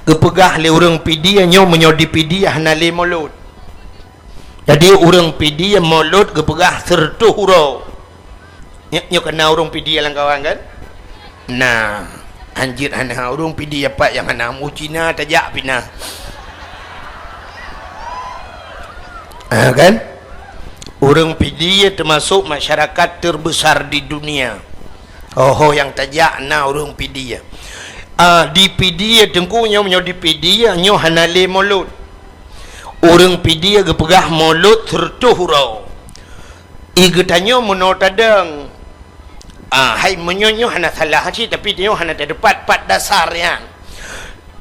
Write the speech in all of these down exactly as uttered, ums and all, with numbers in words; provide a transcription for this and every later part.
Geupeugah lé ureuëng Pidie nyoe, meunyoe di Pidie hana lé mulod. Jadi ureuëng Pidie mulod geupeugah sireutôh uroe. Nyoe, nyoe kana ureuëng Pidie lam kawan kan? Nah, anjir hana ureuëng Pidie pat nyang hana mu Cina tajak pih na. Ah, kan? Ureuëng Pidie termasuk masyarakat terbesar di dunia. Ho-ho nyang tajak na ureuëng Pidie. Ah, di Pidie Teungku nyoe, nyoe di Pidie nyoe hana lé mulod. Ureuëng Pidie geupeugah mulod sireutôh uroe. I geutanyoe meunoe tadong. Ah, hai meunyoe nyoe hana salah cit, tapi tanyoe hana teupat pat dasar nyan.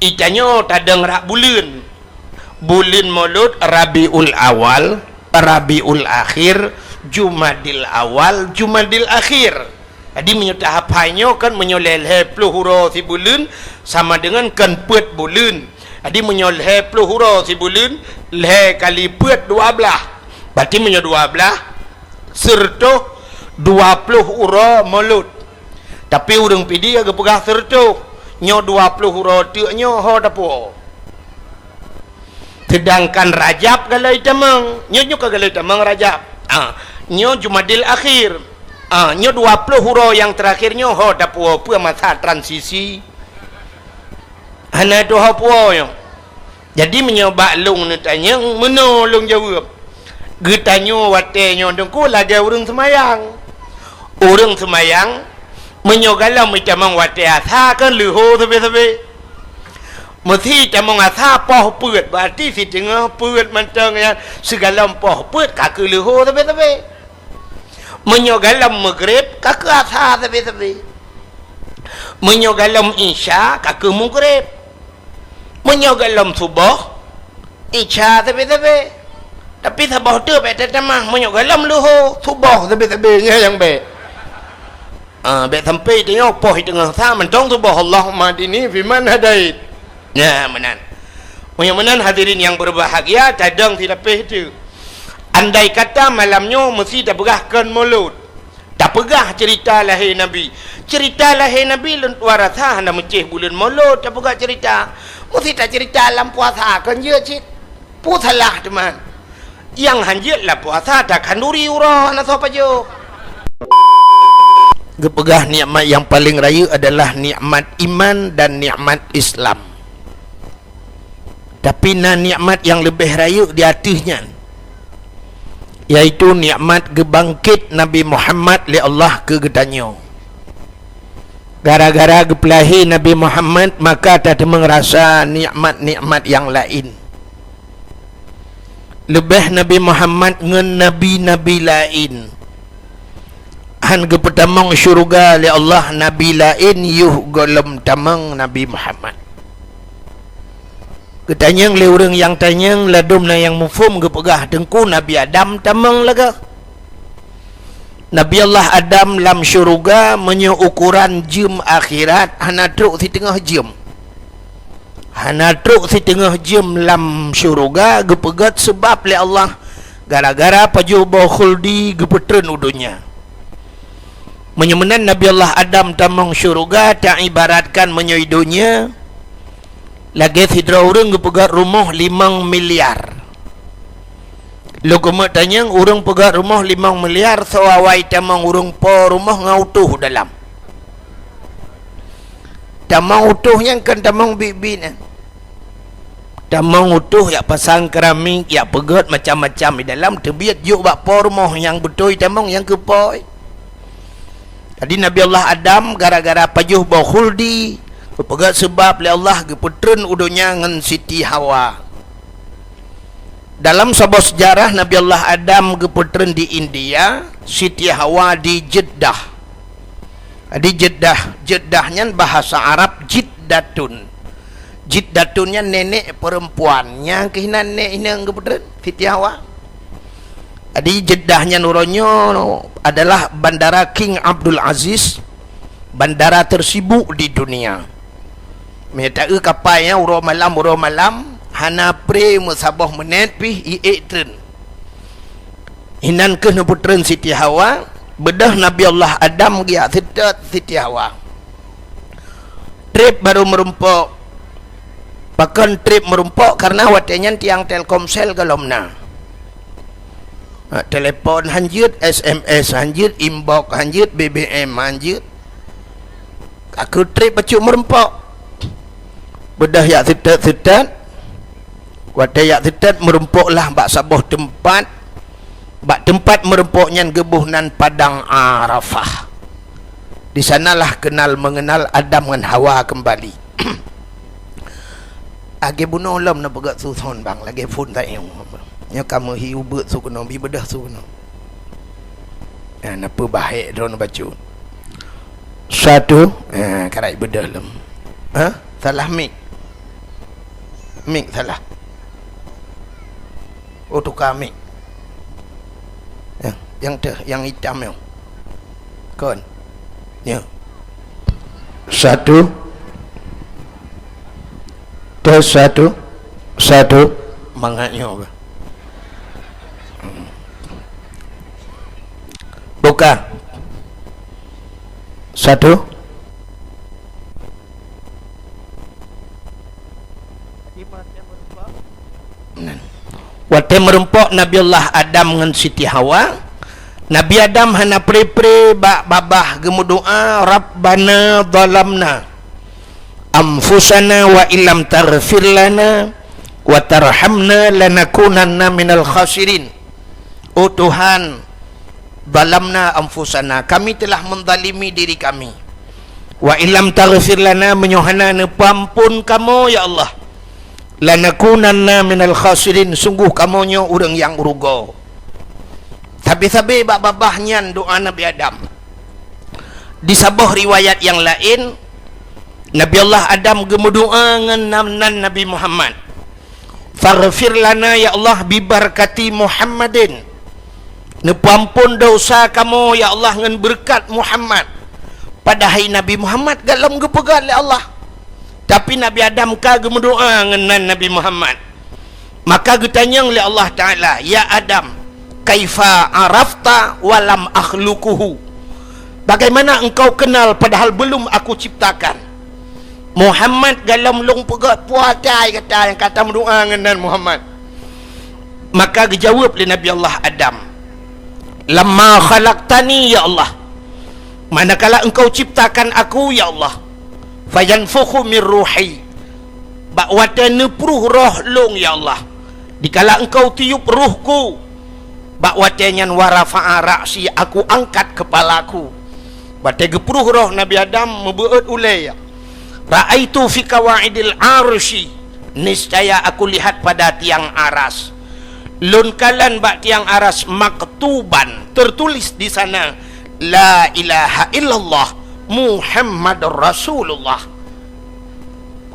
I tanyoe tadong rak buleuen. Buleuen mulod Rabiul Awal, Rabiul Akhir, Jumadil Awal, Jumadil Akhir. Jadi meunyoe tahap hai nyoe kan meunyoe lhée-lhée ploh uroe sibuleuen sama dengan kan peuet buleuen. Jadi meunyoe lhée ploh uroe sibuleuen, lhée kali peuet dua blaih. Berarti meunyoe dua blaih, sireutôh dua ploh uroe mulod. Tapi ureuëng Pidie geupeugah sireutôh, nyoe dua ploh uroe teuk nyoe ho tapuwoe. Seudangkan Rajab galai tamong, nyoe, nyoe ka galai tamong Rajab. Ah, nyoe Jumadil Akhir. Ah, nyoe dua ploh uroe nyang teurakhir nyoe ho tapuwoe, peue masa transisi. Hana tuho puwoe nyoe. Jadi meunyoe bak lôn neutanyong, meunoe lôn jaweueb. Geutanyoe watée nyoe Teungku lagée ureuëng seumayang. Ureuëng seumayang, meunyoe galom itamong watée asa kan leuho sabe-sabe. Meusi tamong asa poh peuet, berarti siteungoh peuet mantong nyan sigalom poh peuet ka keu leuho sabe-sabe. Meunyoe galom Maghrib ka keu asa sabe-sabe. Meunyoe galom Isya ka keu Maghrib. Meunyoe galom Suboh, Isya sabe-sabe. Tapi saboh teuk bék tatamah, meunyoe galom leuho, Suboh sabe-sabe nyan nyang bék. Ah, bék sampai tanyoe poh teungoh sa mantong Suboh, Allahumma hdini fiman hadait. Nyan meunan. Meunyoe meunan hadirin nyang berbahagia, tadong silapéh teuk. Andai kata malam nyoe meusi tapeugah kon mulod. Tapeugah cerita lahé Nabi. Cerita lahé Nabi lôn tuan rasa hana meucéh buleuen mulod tapeugah cerita. Meusi tacerita lam puasa kon jeuet cit. Peue salah teuma? Nyang hanjeuet lam puasa takhanduri uroe hana soe pajoh. Geupeugah nikmat nyang paleng rayeuk adalah nikmat iman dan nikmat Islam. Tapi na nikmat nyang leubeh rayeuk di ateueh nyan, yaitu nikmat geubangket Nabi Muhammad lé Allah keu geutanyoe. Gara-gara geupeulahé Nabi Muhammad, maka tateumé rasa nikmat-nikmat nyang laén. Leubeh Nabi Muhammad ngon nabi-nabi laén han geupeutamong syeuruga lé Allah nabi laén yoh gohlom tamong Nabi Muhammad. Geutanyong lé ureuëng nyang tanyong, ladôm na nyang muphom geupeugah, "Teungku, Nabi Adam tamong lagée?" Nabi Allah Adam lam syeuruga meunyoe ukoran jeuem akhirat hana trok siteungoh jeuem. Hana trok siteungoh jeuem lam syeuruga geupeugét seubab lé Allah gara-gara pajoh boh khuldi geupeutreun u donya. Meunyoe meunan Nabi Allah Adam tamong syeuruga, taibaratkan meunyoe i donya lagée sidroe ureuëng geupeugét rumoh limong miliar. Lôn keumeuk tanyong, ureuëng peugét rumoh limong miliar, soe awai tamong ureuëng po rumoh ngon utoh dalam? Tamong utoh nyan kon tamong biet-biet nyan. Tamong utoh jak pasang keramik, jak peugét macam-macam di dalam, teubiet jok bak po rumoh nyang beutôi tamong nyang keu po. Jadi Nabi Allah Adam gara-gara pajoh boh khuldi, geupeugét seubab lé Allah geupeutreun u donya ngon Siti Hawa. Dalam saboh seujarah, Nabi Allah Adam geupeutreun di India, Siti Hawa di Jeddah. Di Jeddah, Jeddah nyan bahasa Arab Jiddatun. Jiddatun nyan nenek perempuan, nyang keuh inan nek inong geupeutreun, Siti Hawa. Jadi Jeddah nyan uroe nyoe adalah bandara King Abdul Aziz, bandara tersibuk di dunia. Meunyoe taeu kapai nyan uroe malam, uroe malam, hana pre meusaboh menit pih i ék treun. Inan keuh neupeutreun Siti Hawa, beudôh Nabi Allah Adam geujak seutôt Siti Hawa. Treb barô meurumpok Pakon treb meurumpok? Karena watée nyan tiang Telkomsel gohlom na. Ha, telepon hanjeuet, S M S hanjeuet, inbox hanjeuet, B B M hanjeuet. Ka keutreb bacut meurumpok. Beudôh jak seutôt-seutôt. Watée jak seutôt, meurumpoklah bak saboh teumpat. Bak teumpat meurumpok nyan geuboh nan Padang Arafah. Di sanalah kenal mengenal Adam ngon Hawa keumbali. Lagée bunoe lom neupeugah suson bang, lagée phon tayong. Nyoe ka meuhi ubeuet su keunoe, bi beudôh su keunoe. Nah, neupeubahek droe neubacut. Satu, ha, karai beudôh lom. Ha? Salah mik. Mik salah. Oh, tuka mik. Ya, nyang teuh, nyang itam nyoe. Kon. Ya. Satu. Tes satu. Satu. Mangat nyoe ke? Buka. Satu. Nan. Watée meurumpok Nabi Allah Adam ngon Siti Hawa, Nabi Adam hana pre-pre bak babah geumeudoá, "Rabbana zalamna anfusana wa illam taghfir lana wa tarhamna lanakunanna minal khasirin." Oh Tuhan, zalamna anfusana, kami telah menzalimi diri kami. Wa illam taghfir lana, meunyoe hana neupeuamphon kamoe, ya Allah, lanakunanna minal khasirin, sungguh kamoe nyoe ureuëng nyang rugoe. Sabe-sabe bak babah nyan doá Nabi Adam. Di saboh riwayat nyang laén, Nabi Allah Adam geumeudoá ngon nan, nan Nabi Muhammad. "Faghfir lana, ya Allah, bibarakati Muhammadin." Neupeuamphon desya kamoe, ya Allah, ngon beureukat Muhammad. Padahai Nabi Muhammad gohlom geupeugét lé Allah. Tapi Nabi Adam ka geumeudoá ngon nan Nabi Muhammad. Maka geutanyong lé Allah Taala, "Ya Adam, kaifa arafta wa lam akhluquhu?" Bagaimana engkau kenal padahal belum aku ciptakan? Muhammad gohlom lôn peugét peue asai gata nyang ka tameudoá ngon nan Muhammad. Maka geujaweueb lé Nabi Allah Adam, "Lamma khalaqtani, ya Allah, manakala engkau ciptakan aku, ya Allah, fayanfukhu mir ruhi, bak watée neupruh roh lôn, ya Allah, dikala engkau tiup rohku, bak watée nyan wa rafa'a ra'si, aku angkat kepalaku." Watée geupruh roh Nabi Adam, meubeuet ulée, ya. "Ra'aitu fi qawaidil arsy, niscaya aku lihat pada tiang aras. Lôn kalon bak tiang aras maktuban, tertulis di sana, la ilaha illallah Muhammadur Rasulullah."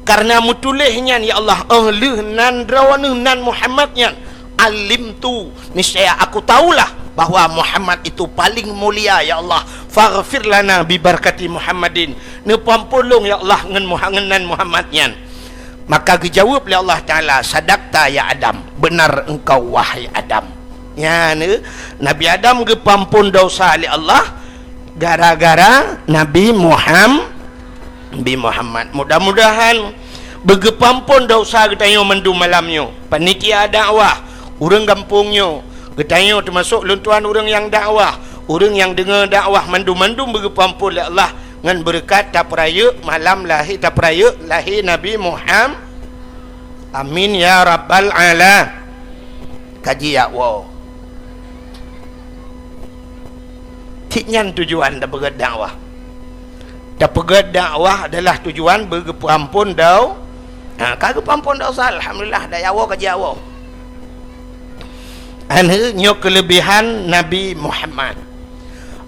Karena meutuléh nyan, ya Allah, óh lheueh nan droeneuh nan Muhammad nyan, alimtu, niscaya aku tahulah bahwa Muhammad itu paling mulia, ya Allah. Faghfir lana bibarakati Muhammadin. Neupeuamphon lôn, ya Allah, ngon Muha-, ngon nan Muhammad nyan. Maka geujaweueb lé Allah Taala, "Sadaqta ya Adam, benar engkau wahai Adam." Nyan, Nabi Adam geupeuamphon desya lé Allah gara-gara Nabi Muham-, Nabi Muhammad. Mudah-mudahan beugeupeuamphon desya geutanyoe mandum malam nyoe. Panitia dakwah, ureuëng gampông nyoe, geutanyoe teumasok lôn tuan ureuëng nyang dakwah, ureuëng nyang deungoe dakwah, mandum-mandum beugeupeuamphon lé Allah ngon beureukat tapeurayeuk malam lahé, tapeurayeuk lahé Nabi Muham-, amin ya rabbal ala-, kaji ya Allah. Cit nyan tujuan tapeugét dakwah. Tapeugét dakwah adalah tujuan beugeupeuamphon dau-, ha, ka geupeuamphon desya, alhamdulillah, dak ya Allah, kaji ya Allah. Aneuëk nyoe keuleubehan Nabi Muhammad.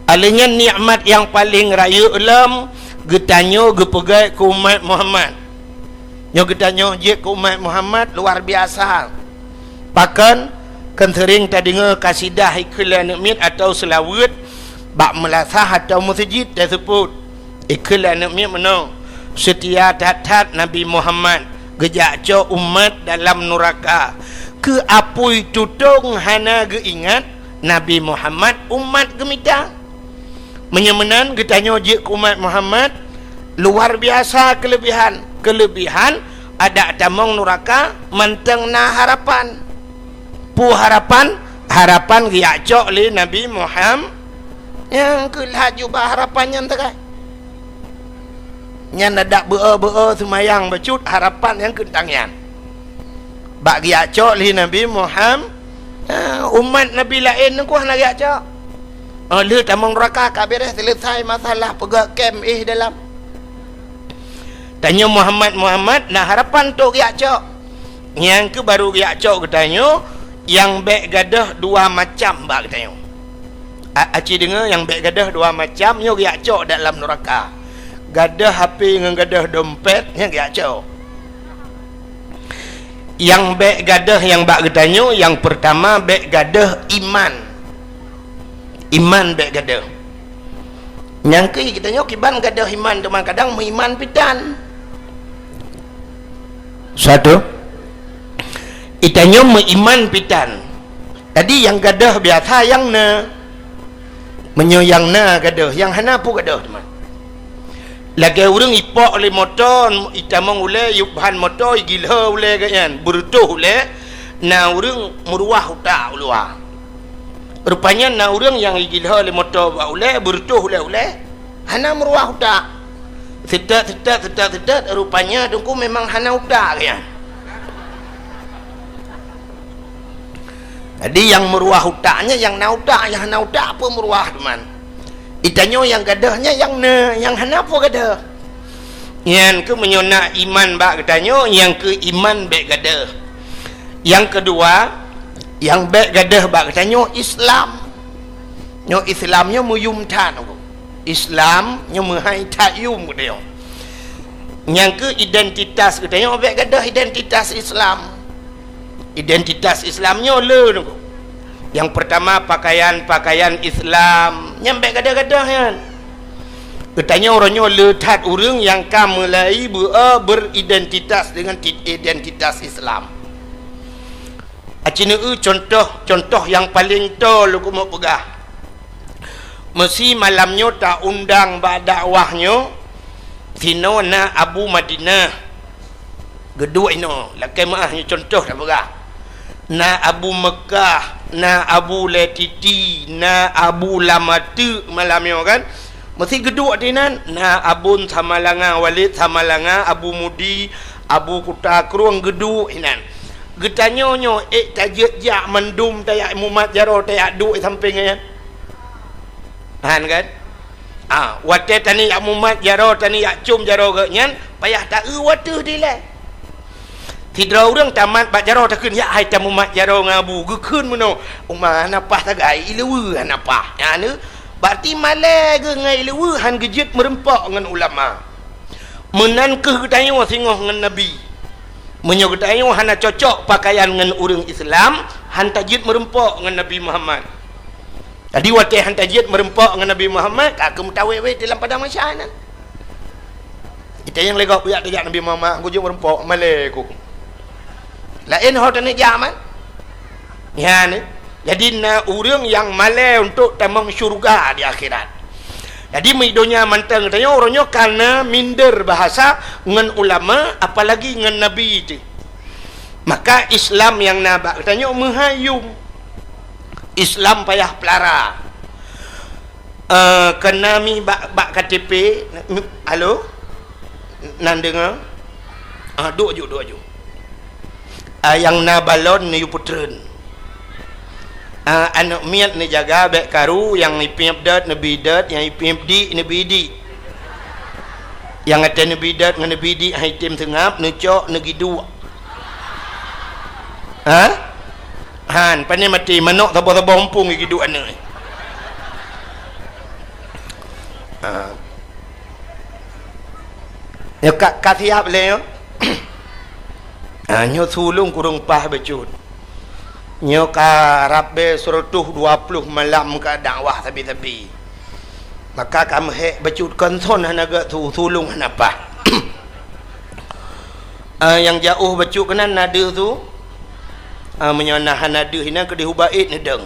Alheuh nyan nikmat nyang paleng rayeuk lom geutanyoe geupeugét keu umat Muhammad. Nyoe geutanyoe jeuet keu umat Muhammad luar biasa. Pakon? Kan seuring tadeungoe kasidah ikheun lé aneuk miet atawa seulaweuet bak meulasah atawa meuseujid taseupôt. Ikheun lé aneuk miet meunoe, "Seutia that-that Nabi Muhammad, geujak cok umat dalam nuraka. Keu apui tutong hana geuingat, Nabi Muhammad umat geumita." Meunyoe meunan geutanyoe jeuet keu umat Muhammad, luar biasa keuleubehan. Keuleubehan Adak tamong nuraka mantong na harapan. Peue harapan? Harapan geujak cok lé Nabi Muhammad. Nyang keuh laju bak harapan nyan teukai. Nyan adak beu-o-beu-o seumayang bacut harapan nyang keuntang nyan. Bak geujak cok lé Nabi Muhammad, eh, umat Nabi laén nyan ku hana geujak cok. Oh, lheueh tamong nuraka ka beres, selesai masalah, peugah kem éh dalam. Tanyoe Muhammad, Muhammad na harapan trok geujak cok. Nyang keuh baru geujak cok geutanyoe, nyang bék gadôh dua macam bak geutanyoe. A-, aci deungoe, nyang bék gadôh dua macam nyoe geujak cok dalam nuraka. Gadôh H P ngon gadôh dompet nyan geujak cok. Nyang bék gadôh nyang bak geutanyoe, nyang peurtama bék gadôh iman. Iman bék gadôh. Nyang keu geutanyoe kiban gadôh iman, teuma kadang meuiman pitan. Satu. Geutanyoe meuiman pitan. Jadi nyang gadôh biasa nyang na. Meunyoe nyang na gadôh, nyang hana peue gadôh teuma. Lagée ureuëng ipok lé moto, itamong ulée, iyueb ban moto, igilho ulée geuh nyan, beureutoh ulée, na ureuëng meuruwah utak u luwa. Rupanya na ureuëng nyang igilho lé moto bak ulée, beureutoh ulée-ulée, hana meuruwah utak. Seutôt, seutôt, seutôt, seutôt, rupanya teungku memang hana utak geuh nyan. Jadi nyang meuruwah utak nyan nyang na utak, nyang hana utak peue meuruwah teuma. Geutanyoe nyang gadôh nyan nyang na, nyang hana peue gadôh. Nyan keuh meunyoe na iman bak geutanyoe, nyang keuh iman bék gadôh. Nyang keudua, nyang bék gadôh bak geutanyoe Islam. Nyoe Islam nyoe meuyuem that. Islam nyoe meuhai that yuem geutanyoe. Nyang keuh identitas geutanyoe bék gadôh identitas Islam. Identitas Islam nyoe le nyoe. Nyang peurtama pakaian-pakaian Islam, nyan bék gadôh-gadôh nyan. Geutanyoe uroe nyoe le that ureuëng nyang ka mulai beu-, eh, beridentitas dengan ti-, identitas Islam. Aci neueu contoh, contoh nyang paleng toe lôn keumeung peugah. Meusi malam nyoe ta-undang bak dakwah nyoe, sinoe na Abu Madinah, geuduek inoe, lakée meuáh nyoe contoh tapeugah. Na Abu Meukah, na Abu Letiti, na Abu Lamateuk malam nyoe kan. Meusi geuduek dinan, na Abon Samalanga, Walid Samalanga, Abu Mudi, Abu Kuta Krueng geuduek inan. Geutanyoe nyoe ék tajeuet jak mandum tajak mumat jaroe tajak duek sampéng nyan? Han kan? Ah, watée taneuk jak mumat jaroe, taneuk jak com jaroe geuh nyan, payah taeu watée dilée. Sidroe ureuëng tamat bak jaroe takheun, "Jak hai tamumat jaroe ngon Abu." Geukheun meunoe, "Uma hana paih sagai, ileue hana paih." Nyan, berarti malée geuh ngon ileue han geujeuet meureumpok ngon ulama. Meunan kheueh geutanyoe singoh ngon Nabi. Meunyoe geutanyoe hana cocok pakaian ngon ureuëng Islam, han tajeuet meureumpok ngon Nabi Muhammad. Jadi watée han tajeuet meureumpok ngon Nabi Muhammad, ka keuh meutawét-wét di lam padang mahsyar nyan. Kita nyang lé gob jak tajak Nabi Muhammad, geujeuet meureumpok, malée ku. Laén ho taneuk jak man. Nyan, eh. Jadi na ureuëng nyang malée untuk tamong syeuruga di akhirat. Jadi meudonya mantong tanyoe, uroe nyoe kana minder bahasa ngon ulama, apalagi ngon Nabi teuh. Maka Islam nyang na bak geutanyoe meuhai yuem. Islam payah pelara. Eh, keu na mi bak, bak K T P, mi, halo? Nan deungoe? Ah, duek ju, duek ju. Ah, nyang na balon neuyue peutreun. Ah, aneuk miet neujaga bék karu, nyang ipiep dot neubi dot, nyang ipiep dik neubi dik. Nyang até neubi dot ngon neubi dik han item seungab, neucok neugiduek. Ha? Han, pane maté manok saboh-saboh mumpung giduek aneuk. Ha. Nyoe ka, ka siap lé nyoe. Ha, nyoe sulông kureueng paih bacut. Nyoe ka rab bée seratus dua puluh malam ka dakwah sabe-sabe. Maka ka meuhék bacut kon son hana geusu, sulông hana paih. Ah, nyang jiôh bacut keunan na deuh su. Ah, meunyoe na hana deuh inan keudeh ubat ék neudong.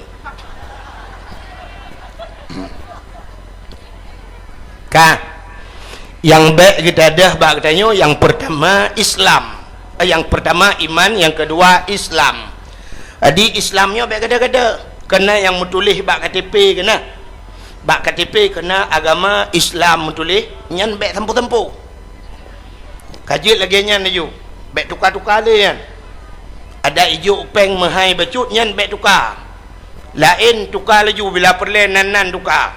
Ka. Nyang bék geuta deuh bak geutanyoe, nyang peurtama Islam. Nyang peurtama iman, nyang keudua Islam. Jadi Islam nyoe bék gada-gada. Keunan nyang meutuléh bak K T P keunan. Bak K T P keunan agama Islam meutuléh, nyan bék sampoe-sampoe. Ka jeuet lagée nyan laju, bék tuka-tuka lé nyan. Adak ijok péng meuhai bacut nyan bék tuka. Laén tuka laju bila peureulée nan-nan tuka.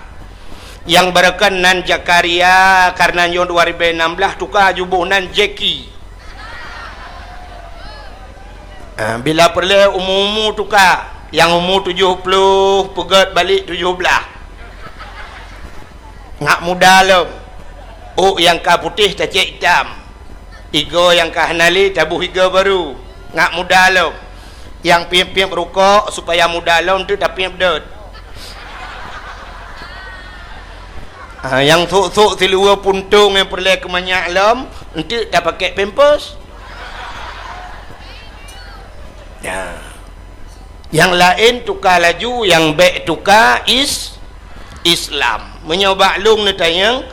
Nyang barokon nan Zakaria, kareuna nyoe dua ribu enam belas tuka juboh nan Jeki. Ah, bila peureulée umu-umu tuka, nyang umu tujoh ploh peugét balék tujoh blaih. Ngat muda lom. Ôk nyang ka putéh tacék itam. Igoe nyang ka hana lé taboh igoe barô. Ngat muda lom. Nyang piep-piep rukok supaya muda lom teuk tapiep dot. Ha, nyang sok-sok siluweue puntông nyang peureulée keu manyak lom, enteuk tapakék pampers. Ya. Nyang laén tuka laju, nyang bék tuka is-, Islam. Meunyoe bak lôn neutanyong,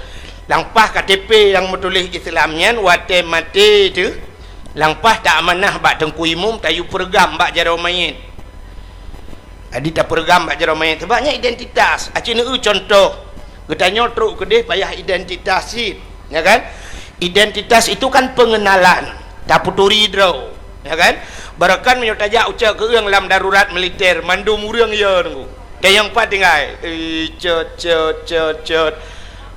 lam paih K T P nyang meutuléh Islam nyan watée maté teuh, lam paih ta amanah bak teungku imum, tayue peureugang bak jaroe manyét. Jadi tapeureugang bak jaroe manyét, sabab nyan identitas. Aci neueu cuntoh, geutanyoe trok keudeh payah identitas cit, ya kan? Identitas itu kan pengenalan, tapeuturi droe, ya kan? Barokon meunyoe tajak ucok keu ureuëng lam darurat militer, mandum ureuëng ya nunggu. Tayong pat tinggai, eh, cot, cot, cot, cot.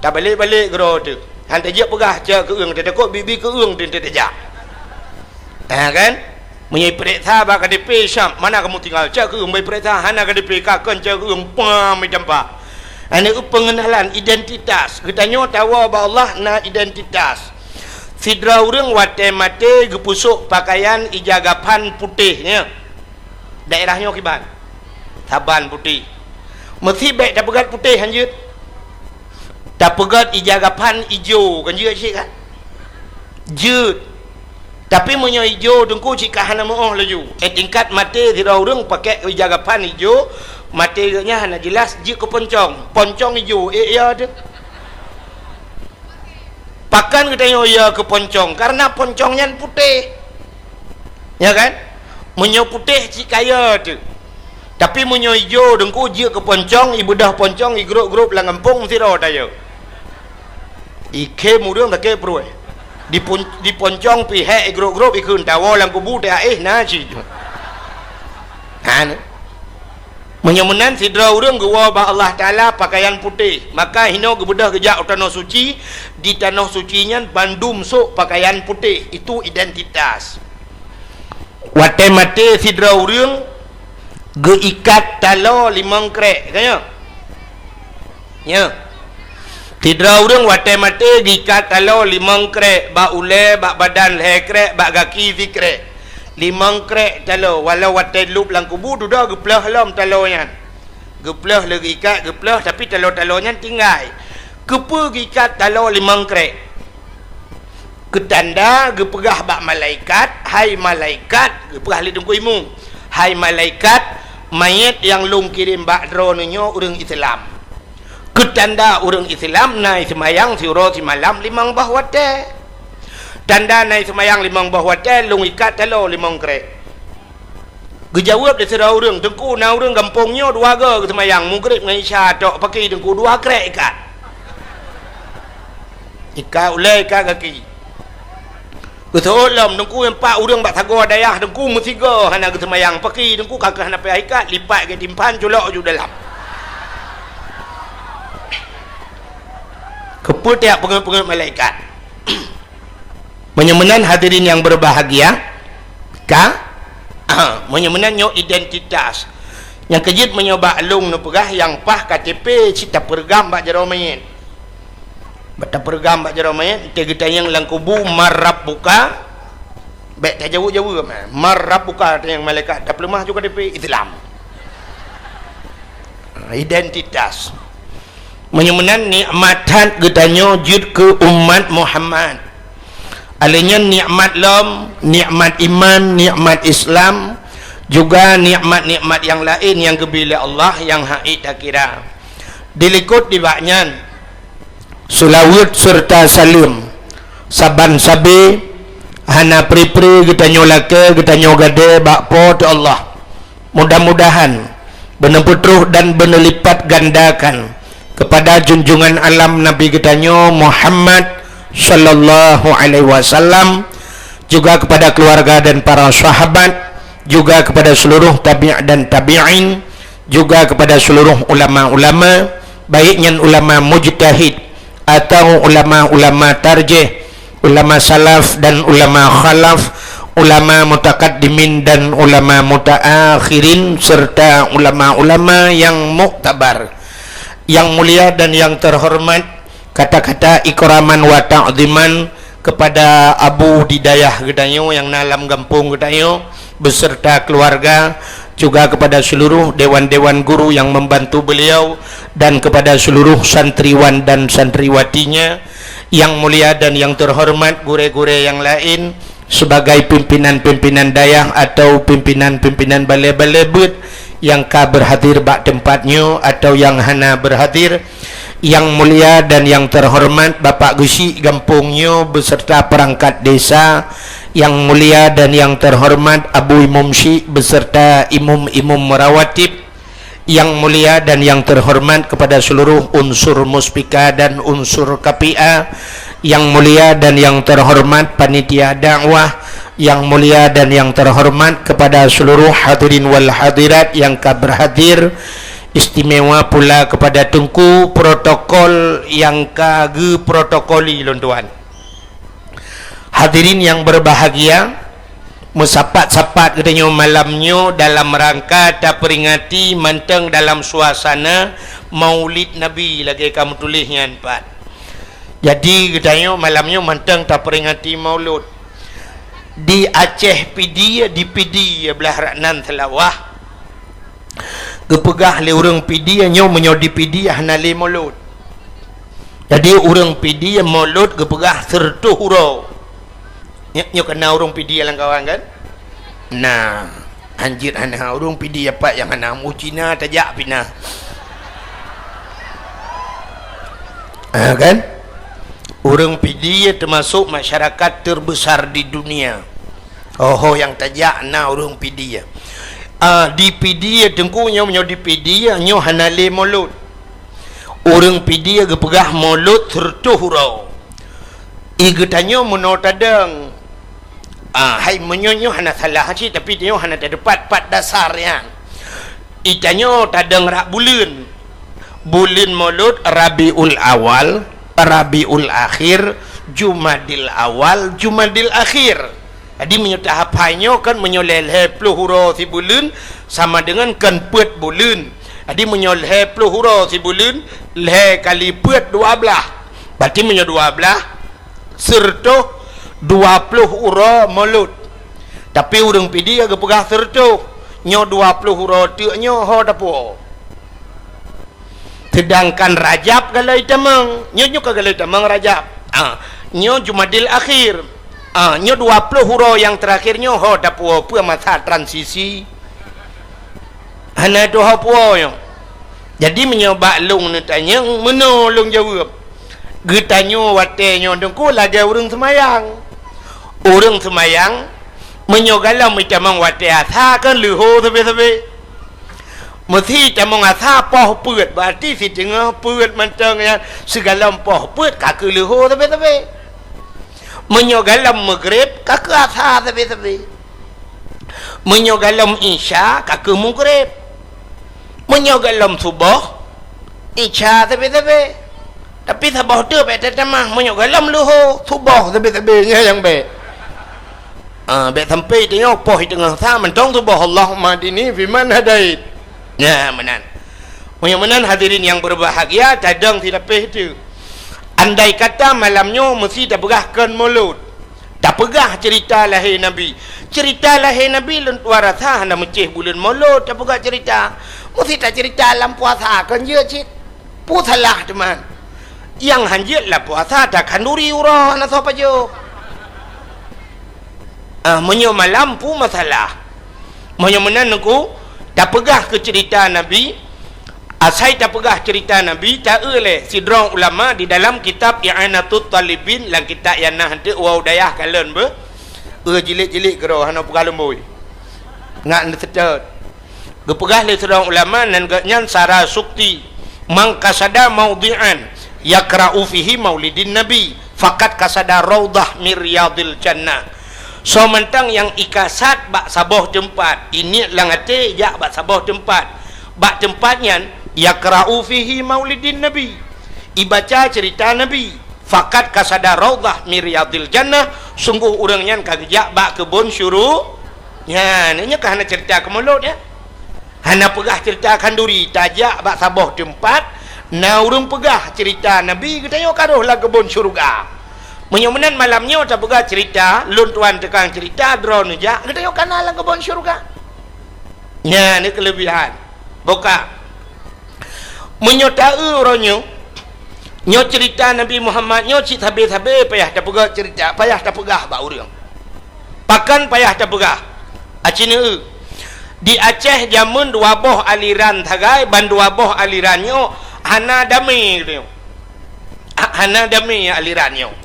Tabalek-balek keudroe teuh. Han tajak peugah cok keu ureuëng, tatakot bibi keu ureuëng teuh tajak. Ha kan? Meunyoe ipeuriksa bak K T P, siap, mana kamu tinggal? Cok keu ureuëng bak ipeuriksa, hana K T P, ka kon cok keu ureuëng, pam, itampa. Hana eu pengenalan identitas. Geutanyoe tawoe bak Allah na identitas. Sidroe ureuëng watée maté geupeusok pakaian ija gaphan putéh, nya. Daerah nyoe kiban? Saban putéh. Meusi bék tapeugét putéh hanjeuet. Tapeugét ija gaphan ijo, kan jeuet cit kan? Jeuet. Tapi meunyoe ijo teungku cit ka hana meuoh laju. Eh, tingkat maté sidroe ureuëng pakék ija gaphan ijo, maté geuh nyan hana jeulaih jeuet keu poncong. Poncong ijo, eh, ya teuh. Pakon geutanyoe ya keu poncong? Kareuna poncong nyan putéh. Ya kan? Meunyoe putéh cit ka ya teuh. Tapi meunyoe ijo, teungku jeuet keu poncong, ibeudôh poncong, igrôp-grôp lam gampông sidroe taya. Ikhém ureuëng sakét pruet. Dipon-, diponcong pih hék igrôp-grôp ikheun tawoe lam kubu teuh aéh na cit. Ha, ni. Meunyoe meunan sidroe ureuëng geuwoe bak Allah Taala pakaian putéh, maka hinoe geubeudôh geujak u tanoh suci, di tanoh suci nyan bandum sôk pakaian putéh, itu identitas. Watée maté sidroe ureuëng geuikat taloe limong krék, ka nyo? Nyo. Sidroe ureuëng watée maté geuikat taloe limong krék, bak ulée, bak badan lhée krék, bak gaki sikrék. Limong krék taloe, walau watée lôb lam kubu dudoe geuplôh lom taloe nyan. Geuplôh lé geuikat, geuplôh, tapi taloe-taloe nyan tinggai. Keupeue geuikat taloe limong krék? Keu tanda geupeugah bak malaikat, "Hai malaikat," geupeugah lé Teungku Imum, "Hai malaikat, manyét nyang lôn kirém bak droeneuh nyoe ureuëng Islam. Keu tanda ureuëng Islam na seumayang siuroe simalam limong boh watée. Tanda na seumayang limong boh watée, lôn ikat taloe limong krék." Geujaweueb lé sidroe ureuëng, "Teungku, na ureuëng gampông nyoe dua goe geuseumayang, Maghrib ngon Isya tok, pakri Teungku dua krék ikat. Ikat ulée, ikat gaki." Geuseuôt lom, "Teungku, empat ureuëng bak sagoe dayah Teungku meusigoe hana geuseumayang, pakri Teungku ka keuh hana payah ikat, lipat geutimpan, culok ju dalam." Keupeue tajak peungeut-peungeut malaikat? Meunyoe meunan hadirin nyang berbahagia, ka? Ah, meunyoe meunan nyoe identitas. Nyang keujeuet meunyoe bak lôn neupeugah nyang paih K T P cit tapeureugang bak jaroe manyét. Bak tapeureugang bak jaroe manyét, teuh geutanyong lam kubu, "Man rabbuka?" Bék tajaweueb-jaweueb, "Man rabbuka?" tanyong malaikat, tapeuleumah ju K T P Islam. Identitas. Meunyoe meunan nikmat that geutanyoe jeuet keu umat Muhammad. Alheuh nyan nikmat lom, nikmat iman, nikmat Islam, juga nikmat-nikmat nyang laén nyang geubri lé Allah nyang hana ék takira. Dilikot nibak nyan, seulaweuet seureuta saleuem saban sabe Hana pri-pri geutanyoe lakée, geutanyoe gadée bak Po teu Allah. Mudah-mudahan beuneupeutruh dan beuneulipat gandakan kepada junjungan alam Nabi geutanyoe Muhammad sallallahu alaihi wasallam, juga kepada keluarga dan para sahabat, juga kepada seluruh tabi' dan tabi'in, juga kepada seluruh ulama-ulama, baik nyan ulama mujtahid atau ulama-ulama tarjih, ulama salaf dan ulama khalaf, ulama mutakaddimin dan ulama mutaakhirin, serta ulama-ulama yang muktabar. Yang mulia dan yang terhormat, kata-kata ikraman wa ta'ziman kepada Abu di dayah geutanyoe nyang na lam gampông geutanyoe beserta keluarga, juga kepada seluruh dewan-dewan guru yang membantu beliau dan kepada seluruh santriwan dan santriwatinya. Yang mulia dan yang terhormat gurée-gurée yang lain, sebagai pimpinan-pimpinan dayah atau pimpinan-pimpinan balée-balée beuet nyang ka berhadir bak teumpat nyoe atau nyang hana berhadir, yang mulia dan yang terhormat Bapak Geuchik gampông nyoe beserta perangkat desa, yang mulia dan yang terhormat Abu Imum Syik beserta imum-imum rawatib, yang mulia dan yang terhormat kepada seluruh unsur Muspika dan unsur K P A, yang mulia dan yang terhormat panitia dakwah, yang mulia dan yang terhormat kepada seluruh hadirin wal hadirat yang ka berhadir, istimewa pula kepada Teungku protokol yang ka geuprotokoli lôn tuan. Hadirin yang berbahagia, meusapat-sapat geutanyoe malam nyoe dalam rangka taperingati mantong dalam suasana Maulid Nabi lagée ka meutuléh nyan pat. Jadi geutanyoe malam nyoe mantong taperingati Maulud. Di Aceh Pidie, di Pidie blah rak nan Seulawah, geupeugah lé ureuëng Pidie nyoe meunyoe di Pidie hana lé Maulud. Jadi ureuëng Pidie Maulud geupeugah sireutôh uroe. Nyoe, nyoe keunan ureuëng Pidie lam kawan kan? Nah, hanjeuet hana ureuëng Pidie pat nyang hana mu Cina tajak pih na. Ah, kan? Ureuëng Pidie termasuk masyarakat terbesar di dunia. Ho-ho nyang tajak na ureuëng Pidie. Ah, di Pidie Teungku nyoe, nyoe di Pidie nyoe hana lé Maulud. Ureuëng Pidie geupeugah Maulud sireutôh uroe. I geutanyoe meunoe tadong. Ah, hai meunyoe nyoe hana salah cit, tapi nyoe hana teupat pat dasar nyan. I tanyoe tadong rak buleuen. Buleuen Maulud Rabiul Awal, Rabiul Akhir, Jumadil Awal, Jumadil Akhir. Jadi meunyoe tahap hai nyoe kan meunyoe lhée-lhée ploh uroe sibuleuen sama dengan kan peuet buleuen. Jadi meunyoe lhée ploh uroe sibuleuen, lhée kali peuet dua blaih. Berarti meunyoe dua blaih, sireutôh dua ploh uroe Maulud. Tapi ureuëng Pidie geupeugah sireutôh, nyoe dua ploh uroe teuk nyoe ho tapuwoe. Sedangkan Rajab galai tamong, nyoe, nyoe ka galai tamong Rajab. Ah, nyoe Jumadil Akhir. Ah, nyoe dua ploh uroe nyang terakhir nyoe ho tapuwoe peue masa transisi. Hana tuho puwoe nyoe. Jadi meunyoe bak lôn neutanyong, meunoe lôn jaweueb. Geutanyoe watée nyoe Teungku lagée ureuëng seumayang. Ureuëng seumayang, meunyoe galom itamong watée asa kan leuho sabe-sabe. Meusi tamong asa poh peuet, berarti siteungoh peuet mantong nyan sigalom poh peuet ka keu leuho sabe-sabe. Meunyoe galom Maghrib ka keu asa sabe-sabe. Meunyoe galom Isya ka keu Maghrib. Meunyoe galom suboh, Isya sabe-sabe. Tapi saboh teuk bék tatamah, meunyoe galom leuho, suboh sabe-sabe nyan nyang bék. Ah, bék sampai tanyoe poh teungoh sa mantong suboh, Allahumma hdini fiman hadait. Nyan meunan. Meunyoe meunan hadirin yang berbahagia, tadong silapéh teuk. Andai kata malam nyoe meusi tapeugah kon Maulud. Tapeugah cerita lahé Nabi. Cerita lahé Nabi lôn tuan rasa hana meucéh buleuen Maulud tapeugah cerita. Meusi tacerita lam puasa kon jeuet cit. Peue salah teuma. Nyang hanjeuet lam puasa takhanduri uroe hana soe pajoh. Ah, meunyoe malam peue masalah. Meunyoe meunan Teungku, tapeugah keu cerita Nabi, asai tapeugah cerita Nabi, ta-eu lé sidroe ulama di dalam kitab I'anatut Talibin, lam kitab nyang na hanteuk wau dayah kalon beuh. Eh, jilid-jilid keudroe hana peugah lumbôi. Ngat neuseutôt. Geupeugah lé sidroe ulama nan geuh nyan sara sukti, "Man qasada maudhi'an yakra'u fihi maulidin nabi, faqad qasada raudhah min riyadil jannah." Soe mantong nyang ikasad bak saboh teumpat, iniet lam até jak bak saboh teumpat, bak teumpat nyan yakra'u fihi maulidin nabi, ibaca ceurita nabi, faqad qasada raudhah min riyadil jannah, sunggoh ureuëng nyan ka geujak bak keubon syuru-, nyan, nyoe ka hana ceurita keu mulod, ya. Hana peugah ceurita khanduri, tajak bak saboh teumpat, na ureuëng peugah ceurita nabi, geutanyoe ka rhoh lam keubon syeuruga. Meunyoe meunan malam nyoe tapeugah ceurita, lôn tuan tukang ceurita, droeneuh jak, geutanyoe ka na lam keubon syeuruga. Nyan ni keuleubihan. Boka. Meunyoe taeu uroe nyoe, nyoe ceurita Nabi Muhammad nyoe cit sabe-sabe payah tapeugah ceurita, payah tapeugah bak ureuëng. Pakon payah tapeugah? Aci neueu. Di Aceh jameun dua boh aliran sagai, ban dua boh aliran nyoe hana damé geutanyoe. Ha-, hana damé aliran nyoe.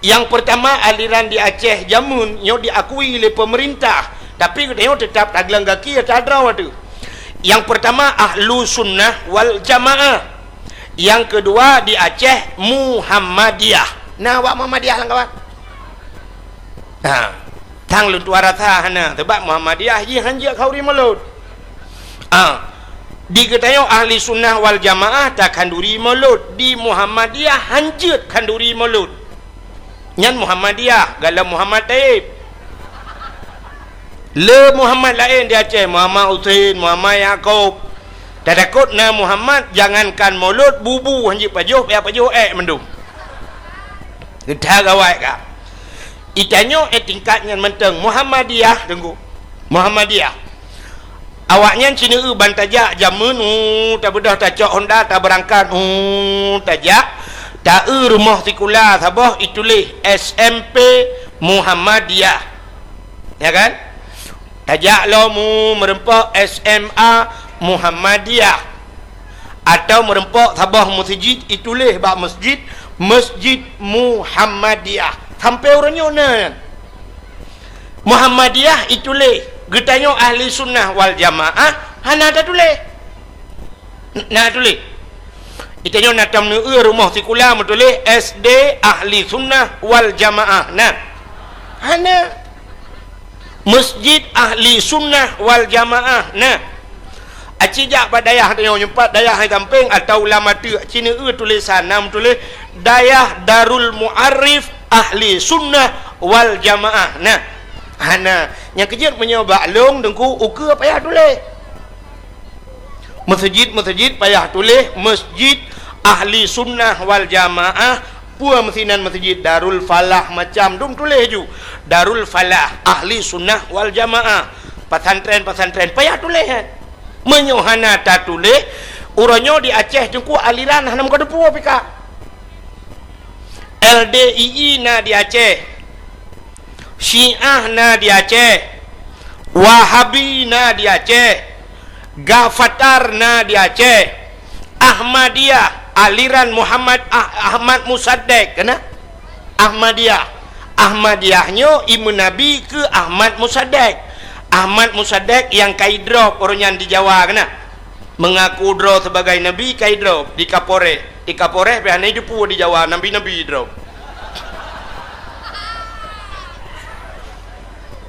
Nyang peurtama, aliran di Aceh jameun nyoe diakui lé peumeurintah, tapi geutanyoe teutap tagleng gaki ata droe teuh. Nyang peurtama, Ahlu Sunnah wal Jamaah. Nyang keudua, di Aceh, Muhammadiyah. Na awak Muhammadiyah lam kawan? Ha, tang lôn tuan rasa hana, sabab Muhammadiyah jih hanjeuet khanduri mulod. Ha, di geutanyoe Ahli Sunnah wal Jamaah takhanduri mulod, di Muhammadiyah hanjeuet khanduri mulod. Nyan Muhammadiyah, galom Muhammad Taib. Le Muhammad laén di Aceh, Muhammad Husein, Muhammad Yakub. Tatakot na Muhammad, jangankan mulod, bubu hanjeuet pajoh, payah pajoh ék mandum. Geuda gawai ka. Itanyoe, eh, tingkat nyan mantong Muhammadiyah, Teungku. Muhammadiyah. Awaknyan ci neueu ban tajak jameun, uh, tabeudoh tacok honda, tabeurangkat, uh, tajak, taeu rumoh sikula saboh ituléh S M P Muhammadiyah. Ya kan? Tajak lom, uh, meureumpok S M A Muhammadiyah. Atawa meureumpok saboh meuseujid ituléh bak meuseujid, Masjid Muhammadiyah. Sampoe uroe nyoe na nyan. Muhammadiyah ituléh, geutanyoe Ahli Sunnah wal Jamaah hana tatuléh. N-, na tuléh. Geutanyoe na tam neueu rumoh sikula meutuléh S D Ahli Sunnah wal Jamaah. Na. Hana. Masjid Ahli Sunnah wal Jamaah. Nah, aci jak bak dayah tanyoe nyoe pat dayah hai sampéng atawa lam ateueh ci neueu tulésan na meutuléh Dayah Darul Mu'arif Ahli Sunnah wal Jamaah. Nah, hana. Nyang keujeuet meunyoe bak lôn Teungku ukeue payah tuléh. Meuseujid-meuseujid payah tuléh Masjid Ahli Sunnah wal Jamaah, peue meusinan meuseujid Darul Falah macam dum tuléh ju. Darul Falah Ahli Sunnah wal Jamaah. Pesantren-pesantren payah tuléh, eh. Meunyoe hana tatuléh, uroe nyoe di Aceh Teungku aliran hana meukeudeupu pih ka. L D I I na di Aceh. Syiah na di Aceh, Wahabi na di Aceh, Gafatar na di Aceh, Ahmadiyah, aliran Muhammad Ah-, Ahmad Musaddek, kena? Ahmadiyah. Ahmadiyah nyoe imeunabi keu Ahmad Musaddek. Ahmad Musaddek nyang ka idrop uroe nyan di Jawa, kena? Meungaku droe sibagai nabi ka idrop di Kapolres. Di Kapolres pih hana ideupu di Jawa, nabi-nabi idrop.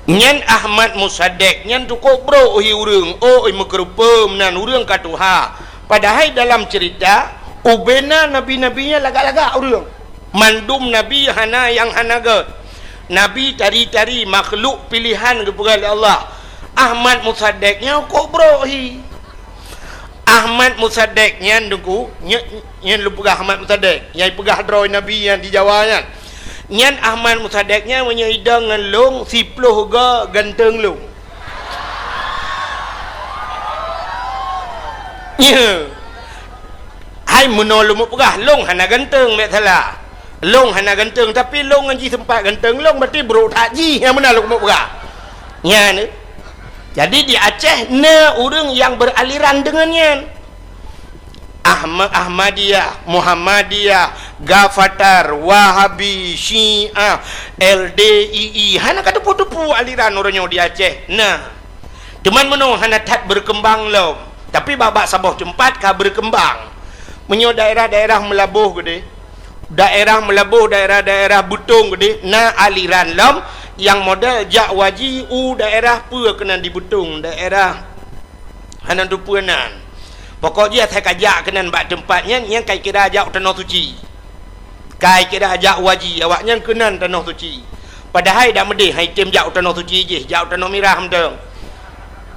Nyan Ahmad Musaddek nyan cukôp brok hi ureuëng, oi meukeureupeue meunan ureuëng ka tuha. Padahai dalam ceurita, ubena nabi-nabi nyan lagak-lagak ureuëng. Mandum nabi hana nyang hana gét. Nabi tari-tari makhluk piléhan geupeugah lé Allah. Ahmad Musaddek nyan cukôp brok hi. Ahmad Musaddek nyan Teungku, nyan, nyan lôn peugah Ahmad Musaddek, nyang peugah droe nabi nyang di Jawa nyan. Nyan Ahmad Musaddek nyan meunyoe idong ngon lôn, siploh go ganteng lôn. Nyo. Hai meunoe lôn peugah, lôn hana ganteng, bék salah. Lôn hana ganteng, tapi lôn ngon jih seumpat ganteng lôn, berarti brok that jih nyang meunan lôn peugah. Nyan. Jadi di Aceh na ureuëng nyang beraliran deungon nyan. Ahma-, Ahmadiyah, Muhammadiyah, Gafatar, Wahabi, Syiah, L D I I. Hana ka teupeue-teupeue aliran uroe nyoe di Aceh. Nah, teuma meunoe hana that berkembang lom. Tapi bak-bak saboh teumpat ka berkembang. Meunyoe daerah-daerah Meulaboh keudeh, daerah Meulaboh, daerah-daerah Beutong keudeh, na aliran lom nyang model jak waji u daerah peue keunan di Beutong, daerah hana teupeue nan. Pokok jih asai ka jak keunan bak teumpat nyan, nyan ka kira jak u Tanoh Suci. Ka kira jak waji awaknyan keunan Tanoh Suci. Padahai dak meudeh hai tem jak u Tanoh Suci jih, jak u Tanoh Mirah mantong.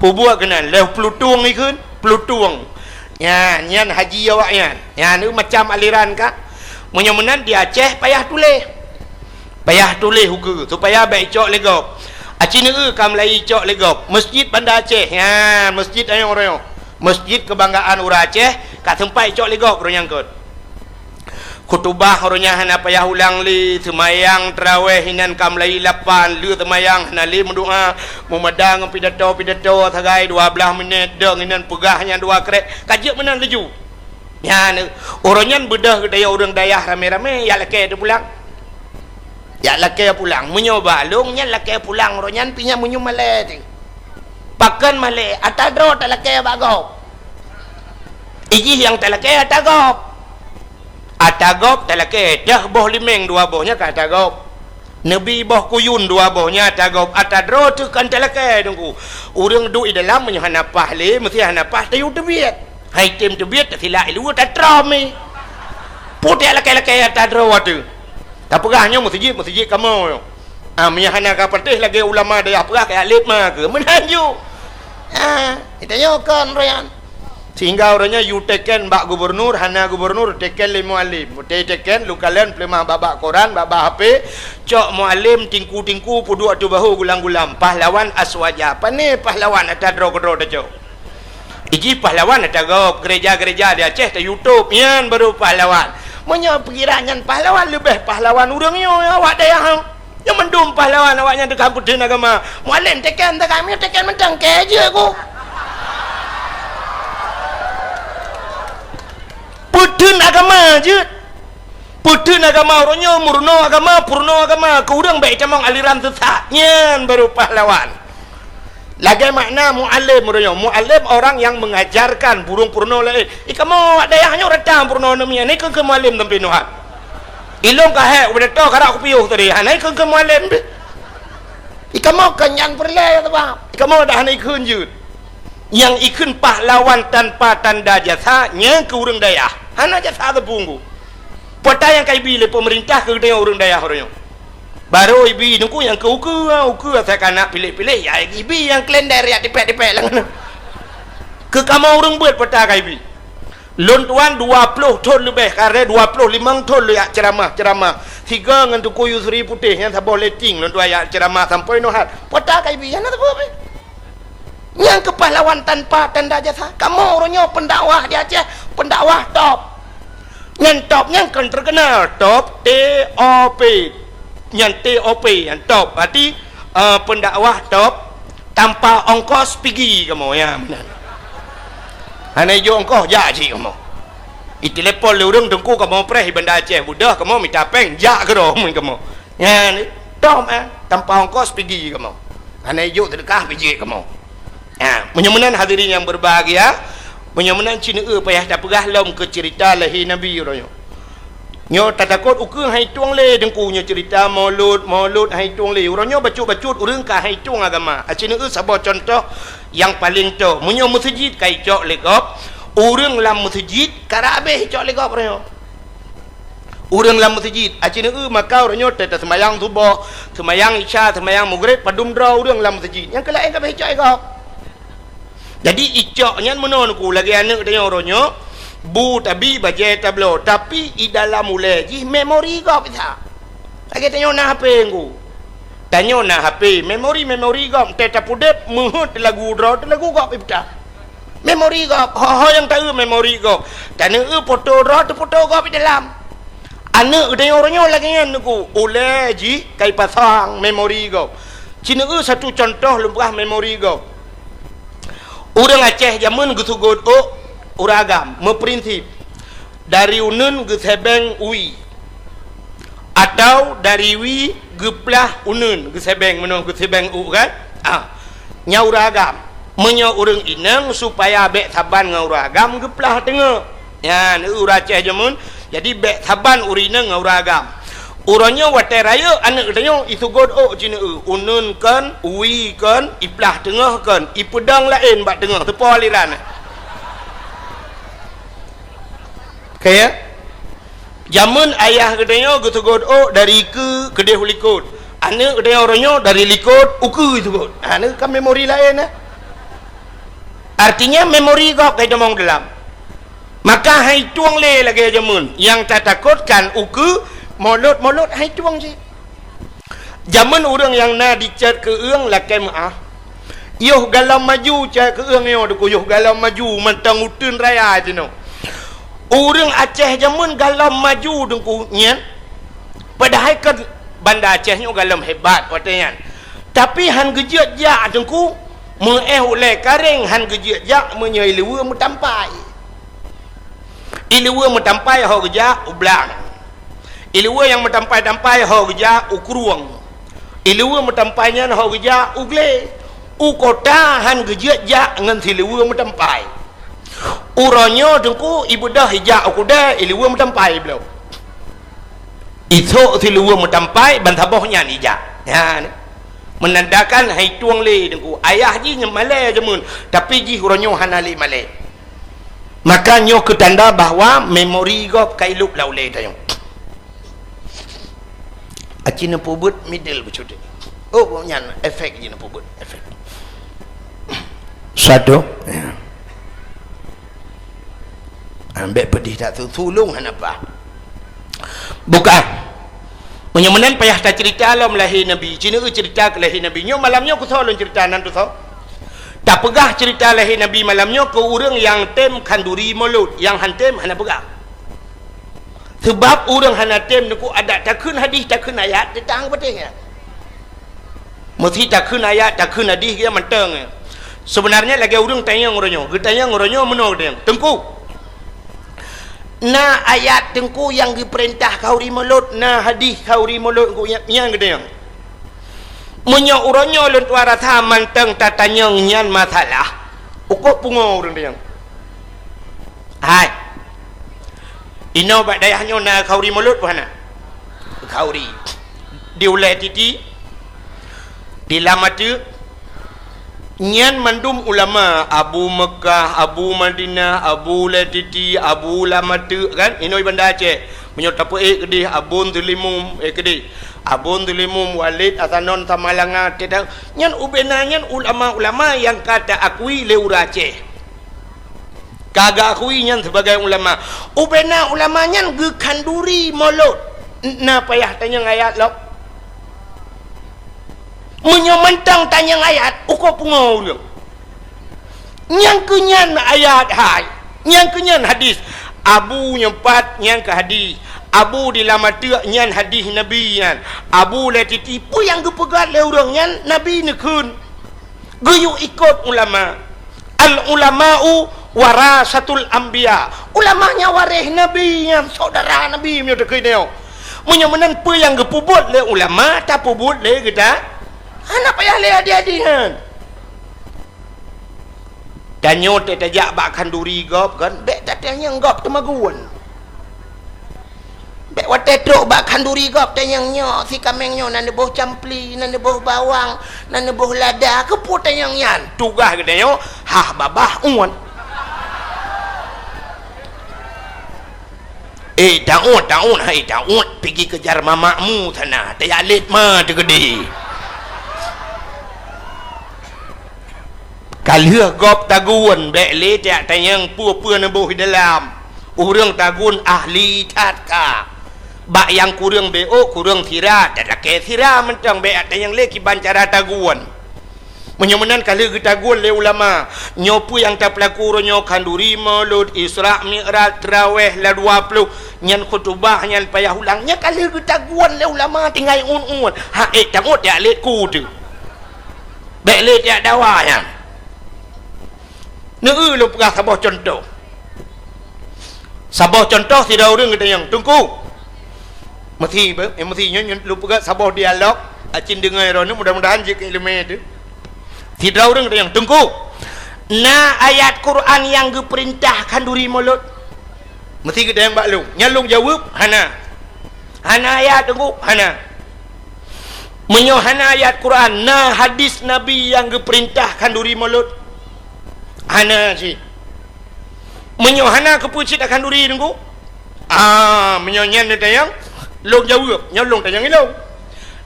Peubuet keunan lheueh Peulutong ikheun, Peulutong. Nyan, nyan haji awaknyan. Nyan macam aliran ka. Meunyoe meunan di Aceh payah tuléh. Payah tuléh ukeue supaya bèk icok lé gob. Aci neueu ka meulayi icok lé gob. Masjid Banda Aceh. Nyan, masjid ayong royong. Masjid kebanggaan ureueng Aceh, ka seumpat icok lé gob roh nyang kot. Khutubah roh nyan hana payah ulang lé, seumayang tarawèh inan ka meulayi lapan, lheueh seumayang hana lé meudoa, meumada ngon pidato-pidato sagai dua blaih minét, dong inan peugah nyang dua krek, ka jeuet meunan laju. Nyan, uroe nyan beudôh geutanyoe ureueng dayah ramé-ramé, jak lakèe teupulang. Jak lakèe pulang. Meunyoe bak lôn nyan lakèe pulang uroe nyan, pih nyan meunyoe malèe teuh. Pakon malèe, ata droe talakèe bak gob. Ijih nyang talakèe ata gob. Ata gob talakèe, dah boh limeng dua boh nyan ka ata gob. Neubi boh kuyun dua boh nyan ata gob. Ata droe teuh kan talakèe Teungku. Ureueng duek di dalam meunyoe hana paih lé, meusti hana paih tayue teubiet. Hai tem teubiet, tasilak i luwa, tatrom i. Putéh lakèe-lakèe ata droe teuh. Tapeugah nyoe meuseujid, meuseujid kamoe nyoe. Ah, meunyoe hana ka patéh lagèe ulama dayah peugah, kajak lét ma keuh. Meunan ju. Ah, geutanyoe kon roh nyan. Sehingga uroe nyoe yue teken bak gubernur, hana gubernur teken lé mualem. Putéh teken, lôn kalon peuleumah bak-bak koran, bak-bak H P, cok mualem tingku-tingku peuduek ateueh bahô gulam-gulam. Pahlawan Aswaja. Pané pahlawan ata droe keudroe tacok. Ijih pahlawan ata gob, gereja-gereja di Aceh ta-YouTube, nyan baru pahlawan. Meunyoe pikiran nyan pahlawan, leubeh pahlawan ureueng nyoe awak dayah. Nyoe mandum pahlawan awaknyan teuka peutheun agama. Mualem teken teuka, meunyoe teken mantong kèe jeuet ku. Peutheun agama jeuet. Peutheun agama uroe nyoe, meurunoe agama, peurunoe agama, keu ureueng bèk itamong aliran sesat. Nyan baru pahlawan. Lagèe makna mualem uroe nyoe. Mualem orang yang mengajarkan, burung peurunoe laén. I kamoe awak dayah nyoe rata peurunoe aneuk miet, hana ikheun-kheun mualem sampoe nyoe. Ilôn ka hék, ubé tho karak kupiôh tadi, hana ikheun-kheun mualem pih. I kamoe kon nyan peureulèe sabab. I kamoe dah hana ikheun jeuet. Nyang ikheun pahlawan tanpa tanda jasa, nyan keu ureueng dayah. Hana jasa teupunggu. Peue ata nyang ka ibi lé peumeurintah keu geutanyoe ureueng dayah uroe nyoe. Barô ibi Teungku nyang keu ukeue, ukeue asai ka na piléh-piléh, ya ibi nyang kalender, ya tipék-tipék lam. Keu kamoe ureueng beuet peue ata ka ibi. Lôn tuan dua ploh thon leubeh, karè dua ploh limong thon lôn jak ceuramah-ceuramah. Sigoe ngon Teungku Yusri Putéh nyang saboh letting lôn tuan jak ceuramah sampoe nyoe hat. Peue ata ka ibi, hana sapeue pih. Nyang keu pahlawan tanpa tanda jasa. Kamoe uroe nyoe pendakwah di Aceh, pendakwah top. Nyan top nyan kon terkenal, top, T O P. Nyan T O P, nyan top. Berarti, eh, pendakwah top tanpa ongkos pigi kamoe, ya, meunan. Hana ijok ongkos, jak cit kamoe. Itelepon lé ureueng Teungku kamoe preh i Banda Aceh, beudôh kamoe mita péng, jak keudroe mun kamoe. Nyan, tom, eh, tanpa ongkos pigi kamoe. Hana ijok seudeukah pih jeuet kamoe. Ha, meunyoe meunan hadirin nyang berbahagia, meunyoe meunan ci neueu payah tapeugah lom keu ceurita lahé Nabi uroe nyoe. Nyoe tatakot ukeue han itueng lé Teungku nyoe ceurita Maulud, Maulud han itueng lé. Uroe nyoe bacut-bacut ureueng ka han itueng agama. Aci neueu saboh cuntoh nyang paleng toh. Meunyoe meuseujid ka icok lé gob, ureueng lam meuseujid karab habéh icok lé gob uroe nyoe. Ureueng lam meuseujid, aci neueu maka uroe nyoe teuh taseumayang suboh, seumayang isya, seumayang mugreb, padum droe ureueng lam meuseujid. Nyang keu laén ka beh icok lé gob. Jadi icok nyan meunoe Teungku, lagèe aneuk tanyoe uroe nyoe, bu tabi, bajèe tabloe, tapi i dalam ulèe jih memori gob that. Lagèe tanyoe na H P Teungku. Tanyoe na H P, memori-memori gob, teuh tapudeb, meuheuet lagu droe, teuh lagu gob ipeugah. Memori gob, ho-ho nyang taeu memori gob. Taneueu foto droe teuh foto gob di dalam. Aneuk geutanyoe uroe nyoe lagèe nyan Teungku, ulèe jih ka ipasang memori gob. Ci neueu satu cuntoh lôn peugah memori gob. Ureueng Aceh jameun geusugot ôk ureueng agam, meuprinsip. Dari uneuen geuseubeng wie, atau dari wie geuplah uneuen, geuseubeng meunoe, geuseubeng u kan? Ah, nyan ureueng agam. Meunyoe ureueng inong, supaya bék saban ngon ureueng agam, geuplah teungoh. Nyan ureueng Aceh jameun. Jadi bék saban ureueng inong ngon ureueng agam. Uroe nyoe watée rayeuk aneuëk tanyoe, iseugot ôk cineue, uneuen kon, wie kon, iplah teungoh kon, ipeudong laén bak teungoh, teupo aliran. Ka ya? Jameun ayah geutanyoe geuseugot ôk dari keue keudeh u likot. Aneuëk geutanyoe uroe nyoe dari likot u keue iseugot. Ha, nyoe kan memori laén, eh? Artinya memori gob ka itamong dalam. Maka hai tueng lé lagée jameun. Nyang tatakotkan u keue, molot-molot hai tueng cit. Jameun ureuëng nyang na dicet keueung lakée meuáh. Yoh galom maju cet keueung nyoe, Teungku, yoh galom maju mantong uteuen raya jinoe. Ureuëng Aceh jameun galom maju, Teungku, nyan. Padahai kan Banda Aceh nyoe galom hebat watée nyan. Tapi han geujeuet jak, Teungku, meuéh ulée karéng han geujeuet jak meunyoe ileue meutampai. Ileue meutampai ho geujak u blang. Ileue nyang meutampai-tampai ho geujak u krueng. Ileue meutampai nyan ho geujak u glé. U kota han geujeuet jak ngon sileue meutampai. Uroe nyoe Teungku ibeudôh ijak u keudée, ileue meutampai bloe. Isok sileue meutampai ban saboh nyan ijak. Nyan. Meunandakan hai tueng lé Teungku. Ayah jih nyang malée jameun, tapi jih uroe nyoe hana lé malée. Maka nyoe keu tanda bahwa memori gob ka ilop lam ulée tanyoe. Aci neupeubuet middle beucuti. Oh, nyan efek jih neupeubuet, efek. Satu. Ya. Ambek pedih tak su-, sulung hana paih. Bukan. Meunyoe meunan payah tacerita lom lahé Nabi. Cina eu cerita keu lahé Nabi. Nyoe malam nyoe kusoe lôn cerita nan tusoe. Tapeugah cerita lahé Nabi malam nyoe keu ureuëng nyang tem khanduri mulod, nyang han tem hana peugah. Seubab ureuëng hana tem neuku adat takheun hadis, takheun ayat, teutang beuteh nyan. Meusti takheun ayat, takheun hadis, geuh mantong. Sebenarnya lagée ureuëng tanyong uroe nyoe, geutanyong uroe nyoe meunoe geutanyong, "Teungku, na ayat Teungku nyang geupeurintah khanduri mulod, na hadis khanduri mulod Teungku nyang, nyang geutanyong. Meunyoe uroe nyoe lôn tuan rasa mantong tatanyong nyan masalah, ukoe pungo ureuëng tanyong." Hai. Inoe bak dayah nyoe na khanduri mulod peue hana? Khanduri. Di ulée titi, di lam ateuk, nyan mandum ulama, Abu Meukah, Abu Madinah, Abu Ulée Titi, Abu Lam Ateuk, kan? Inoe Banda Aceh. Meunyoe tapeuék keudeh Abon Teulimum, eh, keudeh. Abon Teulimum, Walid Hasanon Samalanga, teuta-, nyan ubena nyan ulama-ulama nyang ka taakui lé ureuëng Aceh. Ka geuakui nyan sibagai ulama. Ubena ulama nyan geukhanduri mulod. Na payah tanyong ayat lom. Meunyoe mantong tanyong ayat, ukoe pungo ureuëng. Nyang keu nyan ayat hai. Nyang keu nyan hadis. Abu nyang pat nyan keu hadis. Abu di Lam Ateuk nyan hadis Nabi nyan. Abu Ulée Titi peue nyang geupeugah lé ureuëng nyan Nabi neukheun. Geuyue ikot ulama. Al ulama'u warasatul anbiya. Ulama nyan waréh Nabi nyan, saudara Nabi meunyoe takheun nyoe. Meunyoe meunan peue nyang geupeubuet lé ulama, tapeubuet lé geuta. Hana payah lé hadis-hadis nyan. Tanyoe teuh tajak bak khanduri gob kan, bék tatanyong gob teumagun. Bék watée trok bak khanduri gob tanyong nyoe, si kaméng nyoe na neuboh campli, na neuboh bawang, na neuboh lada, keupeue tanyong nyan? Tugaih geutanyoe, hah babah uet. Eh, taun, taun, hai taun, pigi keujar mamakmu sana, tajak lét ma teukeudi. Ka lheueh gob tagun, bék lé tajak tanyong peue-peue neuboh di dalam. Ureuëng tagun ahli that ka. Bak nyang kureueng béok, kureueng sira, talakée sira mantong bék tanyong lé kiban cara tagun. Meunyoe meunan ka lheueh geutagun lé ulama, nyoe peue nyang tapeulaku uroe nyoe khanduri, mulod, Isra, Mi'raj, Traweh, la dua ploh, nyan khutubah, nyan payah ulang, nyan ka lheueh geutagun lé ulama tinggai uet-uet. Ha ék tangot jak lét ku teuh. Bék lé jak dawa nyan. Neu-eu lôn peugah saboh cuntoh. Saboh cuntoh sidroe ureuëng geutanyong, "Teungku." Meusi, eh, meusi nyoe, nyoe lôn peugah saboh dialog, acin deungoe droeneuh, mudah-mudahan jeuet keu iéleumé teuh. Sidroe ureuëng geutanyong, "Teungku, na ayat Quran nyang geupeurintah khanduri mulod?" Meusi geutanyong bak lôn. Nyan lôn jaweueb, "Hana." "Hana ayat, Teungku?" "Hana." "Meunyoe hana ayat Quran, na hadis Nabi nyang geupeurintah khanduri mulod?" "Hana cit." "Meunyoe hana, keupeue cit khanduri, Teungku?" "Ah, meunyoe nyan neutanyong, lôn jaweueb, nyoe lôn tanyong ilôn.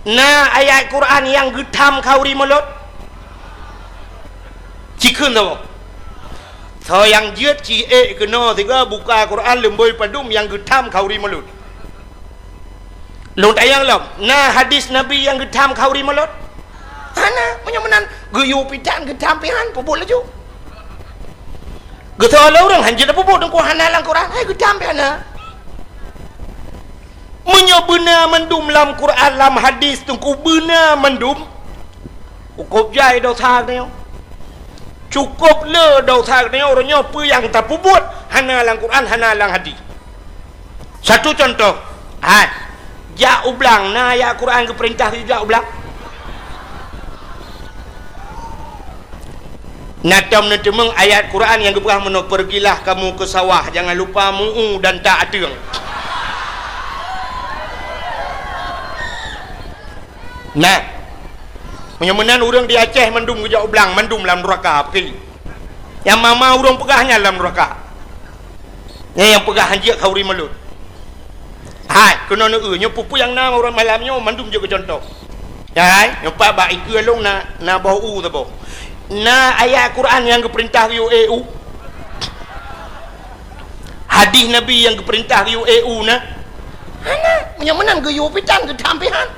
Na ayat Quran nyang geutham khanduri mulod?" Ci kheun saboh. Soe nyang jeuet ci ék keunoe sigoe buka Quran leumbôi padum nyang geutham khanduri mulod. Lôn tanyong lom, na hadis Nabi nyang geutham khanduri mulod? Hana, meunyoe meunan geuyue pitan geutham pih han, peubuet laju. Geutanyoe lé ureuëng, "Han jeuet peubuet, Teungku, hana lam Quran." Hai geutham pih hana. Meunyoe beuna mandum lam Quran, lam hadis, Teungku, beuna mandum, cukup jai dosa geutanyoe. Cukup le dosa geutanyoe, uroe nyoe peue nyang tapeubuet hana lam Quran, hana lam hadis. Satu contoh, hai, jak u blang, na ayat Quran geupeurintah jak u blang? Na tom neuteumeung ayat Quran nyang geupeugah meunoe, "Pergilah kamu ke sawah, jangan lupa mu'u dan tak ateueng." Nah, meunyoe meunan ureuëng di Aceh mandum geujak u blang, mandum lam nuraka, peuki. Nyang ma-ma ureuëng peugah nyan lam nuraka. Nyan nyang peugah han jeuet khanduri mulod. Hai, keunoe neueu, nyoe peue-peue nyang na ureuëng malam nyoe mandum jeuet keu contoh. Hai, nyoe pat bak ikeue lôn na, na boh u saboh. Na ayat Quran nyang geupeurintah geuyue ék u? Hadis Nabi nyang geupeurintah geuyue ék u na? Hana, meunyoe meunan geuyue pitan geutham pih han.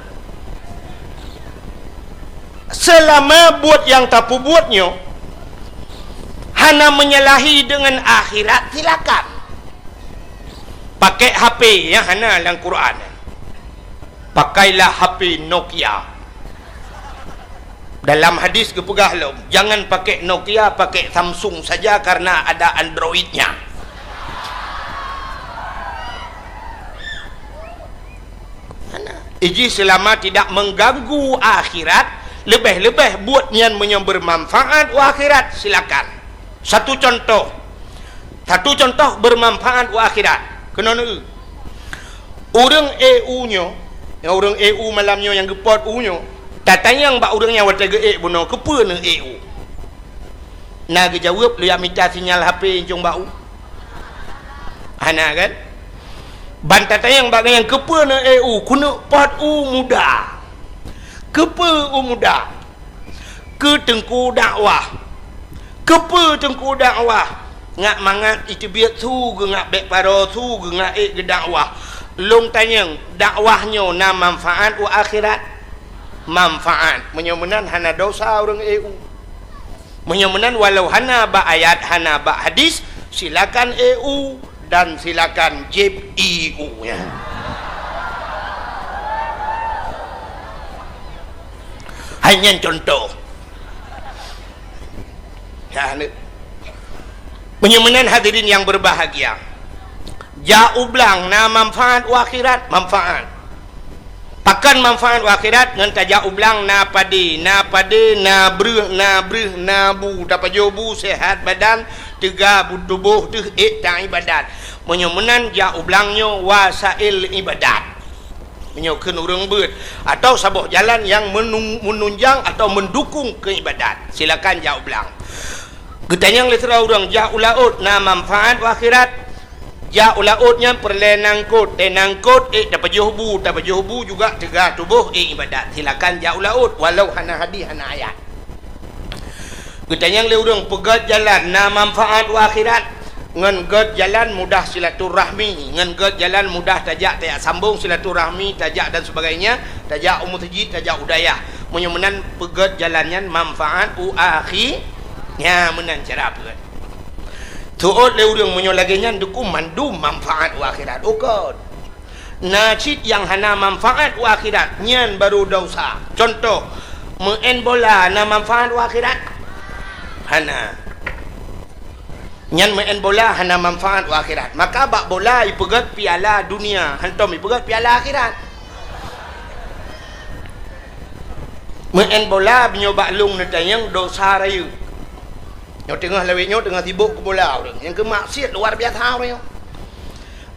Seulama buet nyang tapeubuet nyoe hana menyalahi deungon akhirat, silakan. Pakai H P nyang hana lam Quran. Pakailah H P Nokia. Dalam hadis geupeugah lom, "Jangan pakai Nokia, pakai Samsung saja karena ada Android-nya." Hana. Iji selama tidak mengganggu akhirat, leubeh-leubeh buet nyan meunyoe bermanfaat u akhirat, silakan. Satu contoh. Satu contoh bermanfaat u akhirat. Keunoe neueu. Ureuëng ék u nyoe, nyang ureuëng ék u malam nyoe nyang geupot u nyoe, tatanyong bak ureuëng nyan watée geuék bunoe, "Keupeue neuék u?" Na geujaweueb, "Lôn jak mita sinyal H P incong bak u." Hana kan? Ban tatanyong bak gobnyan, "Keupeue neuék u?" "Keuneuk pot u muda." "Keupeue u muda?" "Keu teungku dakwah." "Keupeue teungku dakwah?" "Ngat mangat iteubiet su geungat bék paro su geungat ék geudakwah." Lôn tanyong, dakwah nyoe na manfaat u akhirat? Manfaat. Meunyoe meunan hana dosa ureuëng ék u. Meunyoe meunan, walau hana bak ayat, hana bak hadis, silakan ék u dan silakan jieb ie u nyan. Hai nyan contoh. Nah, ni. Meunyoe meunan hadirin yang berbahagia, jak u blang na manfaat u akhirat, manfaat. Pakon manfaat u akhirat? Ngon tajak u blang na padé, na padé, na breueh, na breueh, na bu, tapajoh bu, sehat badan, teuga bu tuboh teuh ék taibadat. Meunyoe meunan jak u blang nyoe wasail ibadat. Meunyoe kheun ureuëng beuet, atau saboh jalan nyang menung-, menunjang atau mendukung keu ibadat, silakan jak u blang. Geutanyong lé sidroe ureuëng, jak u laôt na manfaat u akhirat? Jak u laôt nyan peureulée nangkot, eh, nangkot, ék tapajoh bu, tapajoh bu juga teuga tuboh, ék ibadat. Silakan jak u laôt, walau hana hadis, hana ayat. Geutanyong lé ureuëng, peugét jalan na manfaat u akhirat? Ngon gét jalan mudah silaturahmi, ngon gét jalan mudah tajak, tajak sambong silaturahmi, tajak dan sebagainya, tajak u meuseujid, tajak u dayah. Meunyoe meunan peugét jalan nyan manfaat u akhi-, nya meunan cara peugét. Teuôt lé ureuëng meunyoe lagée nyan deuku mandum manfaat u akhirat. Ukot. Na cit nyang hana manfaat u akhirat, nyan baru dosa. Contoh, meu'en bola na manfaat u akhirat? Hana. Nyan meu'en bola hana manfaat u akhirat. Maka bak bola ipeugét piala dunia, hantom ipeugét piala akhirat. Meu'en bola meunyoe bak lông neutanyong dosa rayeuk. Nyoe teungoh lawét nyoe teungoh sibok keu bola ureuëng. Nyang keu maksiat luar biasa ureuëng nyoe.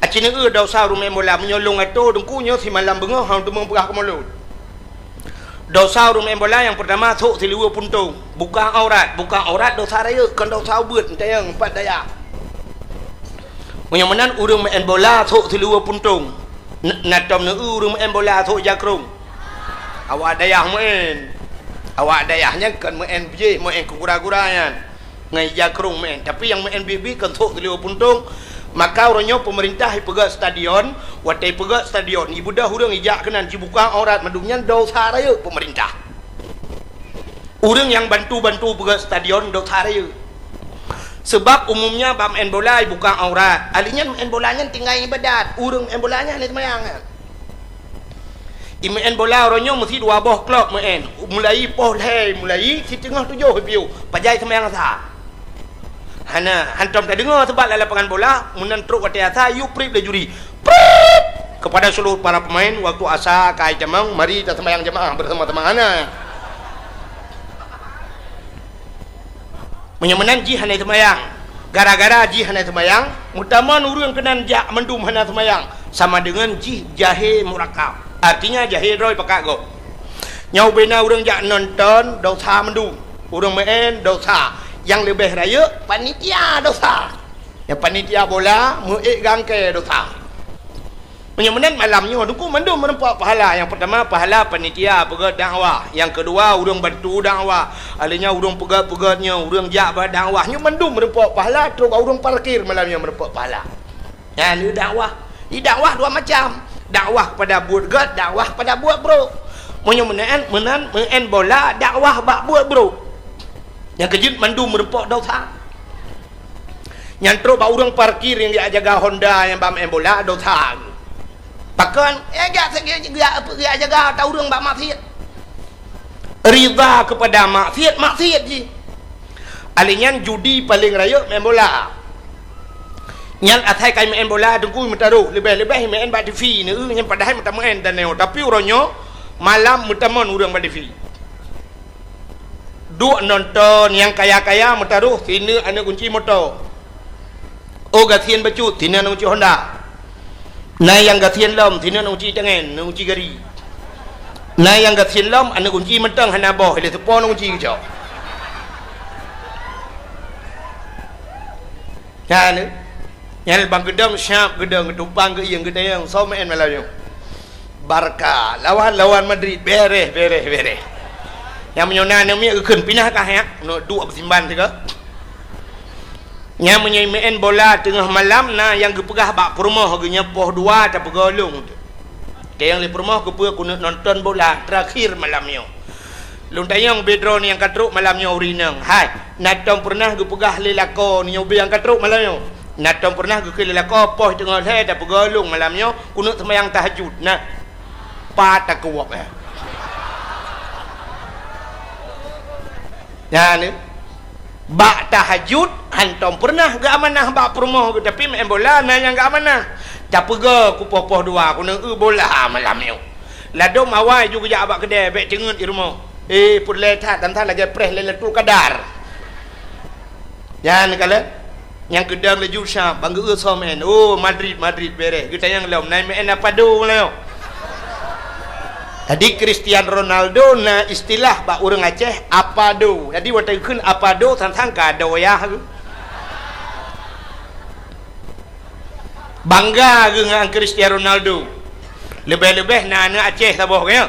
Aci neueu dosa ureuëng meu'en bola, meunyoe lông atô teungku nyoe simalam beungoh hana teumé peugah keu mulod. Dosa ureuëng meu'en bola nyang peurtama sôk siluweue puntông, buka aurat. Buka aurat dosa rayeuk, kon dosa ubeut, neutanyong pat dayah. Meunyoe meunan ureuëng meu'en bola sôk siluweue puntông, na tom neueu ureuëng meu'en bola sôk jakrong. Awak dayah meu'en. Awak dayah nyan kon meu'en biéh, meu'en keu gura-gura nyan. Ngon ija krong meu'en. Tapi nyang meu'en biéh-biéh kon sôk siluweue puntông. Maka uroe nyoe peumeurintah ipeugét stadion, watée ipeugét stadion, ibeudôh ureuëng ijak keunan jibuka aurat mandum nyan dosa rayeuk peumeurintah. Ureuëng nyang bantu-bantu peugét stadion dosa rayeuk. Seubab umumnya bak meu'en bola ibuka aurat. Ahli nyan meu'en bola nyan tinggai ibadat. Ureuëng meu'en bola nyan hana teumayang nyan. Imeu'en bola uroe nyoe meusi dua boh klub meu'en. Mulai poh lhée mulai siteungoh tujoh piôh. Pajai seumayang asa. Hana, hantom tadeungoe seubab lam lapangan bola, meunan trok watée asa, yue prip laju ri. Prip! Kepada seluruh para pemain, waktu asa ka itamong, mari taseumayang jamaah bersama-sama. Hana. Meunyoe meunan jih hana seumayang. Gara-gara jih hana seumayang, meutamong ureuëng keunan jak mandum hana seumayang, sama deungon jih jahé murakab. Artinya jahé droe pakat gob. Nyoe ubena ureuëng jak nonton dosa mandum. Ureuëng meu'en dosa. Nyang leubeh rayeuk panitia dosa. Nyang panitia bola meu'ék gangkée dosa. Meunyoe meunan malam nyoe, teungku mandum meureumpok pahala. Nyang peurtama, pahala panitia peugét dakwah. Nyang keudua, ureuëng bantu dakwah. Ahli nyan ureuëng peugét-peugét nyoe, ureuëng jak bak dakwah. Nyoe mandum meureumpok pahala, trok bak ureuëng parkir malam nyoe meureumpok pahala. Nyan dakwah. Di dakwah dua macam. Dakwah kepada buet gét, dakwah kepada buet brok. Meunyoe meunan, meunan meu'en bola, dakwah bak buet brok. Nyang keujeuet mandum meureumpok dosa. Nyan trok bak ureuëng parkir nyang jak jaga Honda nyang bak meu'en bola dosa. Pakon? Eh, jak, jak, jak, jak jaga ata ureuëng bak maksiat. Ridha kepada maksiat, maksiat jih. Ahli nyan judi paleng rayeuk meu'en bola. Nyan asai kai meu'en bola teungku meutaroh, leubeh-leubeh meu'en bak TV neueu nyan padahai meutameu'en dan nyoe. Tapi uroe nyoe malam meutamong ureuëng bak TV. Duek nonton nyang kaya-kaya meutaroh sineuk aneuëk gunci moto. Oh gasien bacut sineuk aneuëk gunci Honda. Na nyang gasien lom sineuk aneuëk gunci tangen, aneuëk gunci gari. Na nyang gasien lom aneuëk gunci mantong hana boh, ilée teupo aneuëk gunci geucok. Nyan, nyan bang geudong siab geudong geutumpang geuieng geutanyong soe meu'en malam nyoe. Barca lawan, lawan Madrid, bereh, bereh, bereh. Nyang meunyoe na aneuk miet geukheun pinah kah nyak, keuneuk duek beusimban sigoe. Nyang meunyoe meu'en bola teungoh malam na nyang geupeugah bak peurumoh geuh nyoe poh dua tapeugah lôn. Tanyong lé peurumoh keupeue keuneuk nonton bola terakhir malam nyoe. Lôn tanyong bak droeneuh nyang ka trok malam nyoe ureueng inong, hai, na tom peureunah geupeugah lé lakoe nyoe ubé nyang ka trok malam nyoe? Na tom peureunah geukheun lé lakoe poh teungoh lhée tapeugah lôn malam nyoe keuneuk seumayang tahajud? Nah, pat takeuwok, eh. Nyan, eh. Bak tahajud hantom peureunah geuamanah bak peurumoh geuh, tapi meu'en bola na nyang geuamanah. Tapeugah keu poh-poh dua keuneuk eu bola malam nyoe. Ladôm awai ju geujak bak keudè bék teungeut di rumoh. Eh, peureulée that dan that lagée preh Lailatul Qadar. Nyan kalon. Nyang keudong laju sa bang geu-eu soe meu'en. Oh, Madrid, Madrid bereh. Geutanyong lom, na meu'en apa do meulayeue? Jadi Cristiano Ronaldo na istilah bak ureueng Aceh apa do. Jadi watée geukheun apa do sang-sang ka do yah geuh. Bangga geuh ngon Cristiano Ronaldo. Leubeh-leubeh na aneuk Aceh saboh geuh.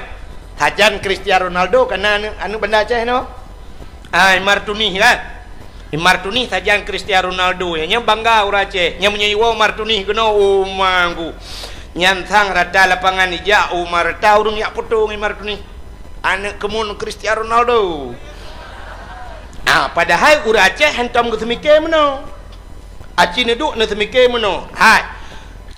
Sajan Cristiano Ronaldo kana aneuk, aneuk Banda Aceh nyoe. Ah, Imar Tunih kan? Imar Tunih sajan Cristiano Ronaldo. Nyan bangga ureueng Aceh. Nyan meunyoe iwoe Imar Tunih keunoe, oh manggu. Nyan sang rata lapangan ijak, oh ma rata ureueng jak poto ngon Imar Tunih. Aneuk keumun Cristiano Ronaldo. Ah, padahai ureueng Aceh hantom geuseumike meunoe. Aci neuduek neuseumike meunoe. Hai.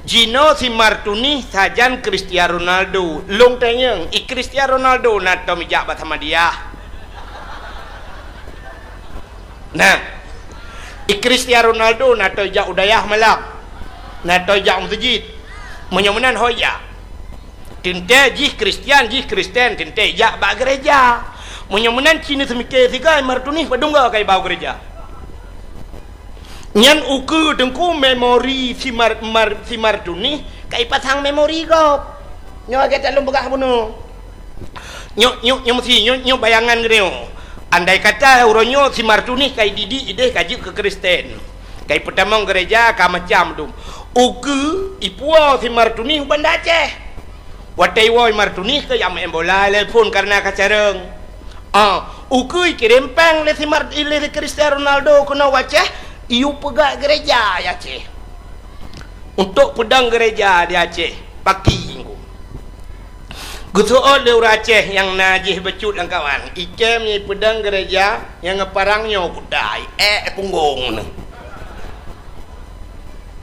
Jinoe si Imar Tunih sajan Cristiano Ronaldo. Lôn tanyong, i Cristiano Ronaldo na tom ijak bak Samadiyah? Nah. Di Cristiano Ronaldo na toe jak u dayah malam, na toe jak u meuseujid. Meunyoe meunan ho jak. Teuntée jih Kristian, jih Kristen, teuntée jak bak gereja. Meunyoe meunan ci neuseumiké sigoe Martunis padum goe ka iba u gereja. Nyan ukeue teungku memori si Mar-, Mar-, si Martunis ka ipasang memori gob. Nyoe lagée that lôn peugah bunoe. Nyoe, nyoe, nyoe meusi, nyoe, nyoe bayangan geutanyoe. Andai kata uroe nyoe si Martunis ka ididik ideh ka jeuet keu Kristen. Ka ipeutamong gereja ka macam dum. Ukeue ipuwoe si Martunis u Banda Aceh. Watée iwoe Martunis keu jak meu'en bola lé phon kareuna ka careueng. Ah, ukeue ikirém péng lé si Mar-, lé si Cristiano Ronaldo keunoe u Aceh, iyue peugah gereja di Aceh. Untuk peudong gereja di Aceh, paki. Geuseuôt lé ureuëng Aceh nyang na jih bacut lam kawan, ikém nyang ipeudong gereja nyang ngon parang nyoe kuda, ék punggong nyoe.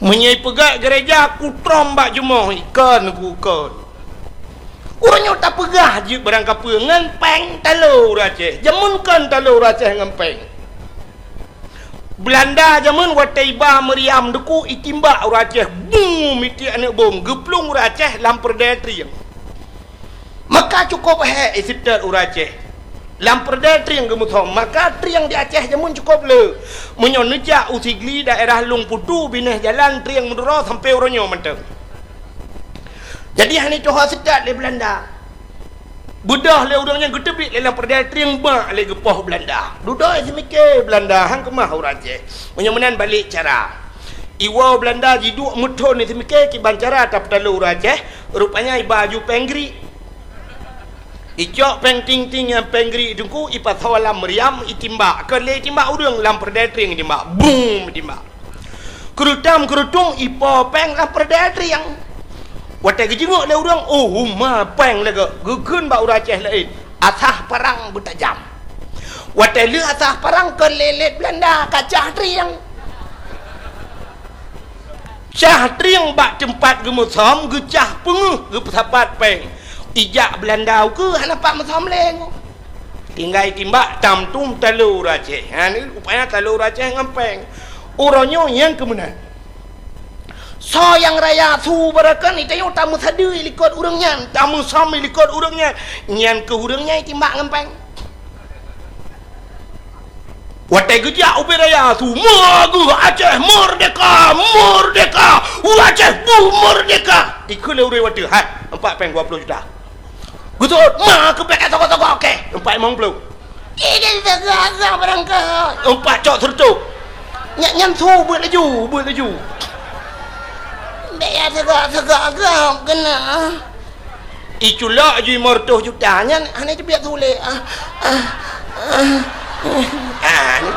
Meunyoe ipeugét gereja, kutrom bak jumoh, ikon ku ikon. Uroe nyoe tapeugah jeuet barang kapeue ngon péng talo ureuëng Aceh. Jameun kon talo ureuëng Aceh ngon péng. Beulanda jameun watée iba meuriam deuku itimbak ureuëng Aceh, bum, mitiek aneuëk bom, geuplueng ureuëng Aceh lam peureudée trieng. Maka cukôp hék iseutôt ureuëng Aceh. Lam peureudée trieng geumeusom, maka trieng di Aceh jameun cukôp le. Meunyoe neujak u Sigli daerah Lueng Putu binéh jalan trieng meuduro sampoe uroe nyoe mantong. Jadi hana tuha seutôt lé Beulanda. Beudôh lé ureuëng nyan geuteubiet lé lam peureudée trieng bak lé geupoh Beulanda. Dudoe seumiké Beulanda han keumah ureuëng Aceh. Meunyoe meunan balek cara. Iwoe Beulanda jiduek meuthon seumiké kiban cara tapeutalo ureuëng Aceh, rupanya iba ju péng grik. Icok péng ting-ting nyang péng grik teungku ipasoe lam meuriam itimbak. Kon lé itimbak ureuëng lam peureudée trieng itimbak. Bum itimbak. Keurutam-keurutung ipo péng lam peureudée trieng. Watée geujingok lé ureuëng, oh, uma péng lagée geukheun bak ureuëng Aceh laén. Asah parang beutajam. Watée lheueh asah parang kon lé lét Beulanda ka cah trieng. Cah trieng bak teumpat geumeusom geucah peungeuh geupeusapat péng. Ijak Beulanda ukeue hana pat meusom lé nyoe. Tinggai timbak tam tum talo ureuëng Aceh. Ha ni rupanya talo ureuëng Aceh ngon péng. Uroe nyoe nyang keumeunan. Soe nyang raya su barokon ita nyoe tameusadeue likot ureuëng nyan, tameusom likot ureuëng nyan. Nyan keuh ureuëng nyan itimbak ngon péng. Watée geujak ubé raya su, "Meugeue Aceh merdeka, merdeka! Ureuëng Aceh beuh merdeka!" Ikheun lé ureuëng watée, "Hai, empat péng dua puluh juta." Geuseuôt, "Ma keubiet toko-toko, oke, empat limong puluh." "Ih, dia teuka-teuka barangkaho." Empat cok seureutôh. Nyan, nyan su beuet laju, beuet laju. "Bék ya teuka-teuka gob keunoe." Iculok ju lima ratus juta nyan hana teubiet su lé. Ah, ah, ah, ah. Ah, ni.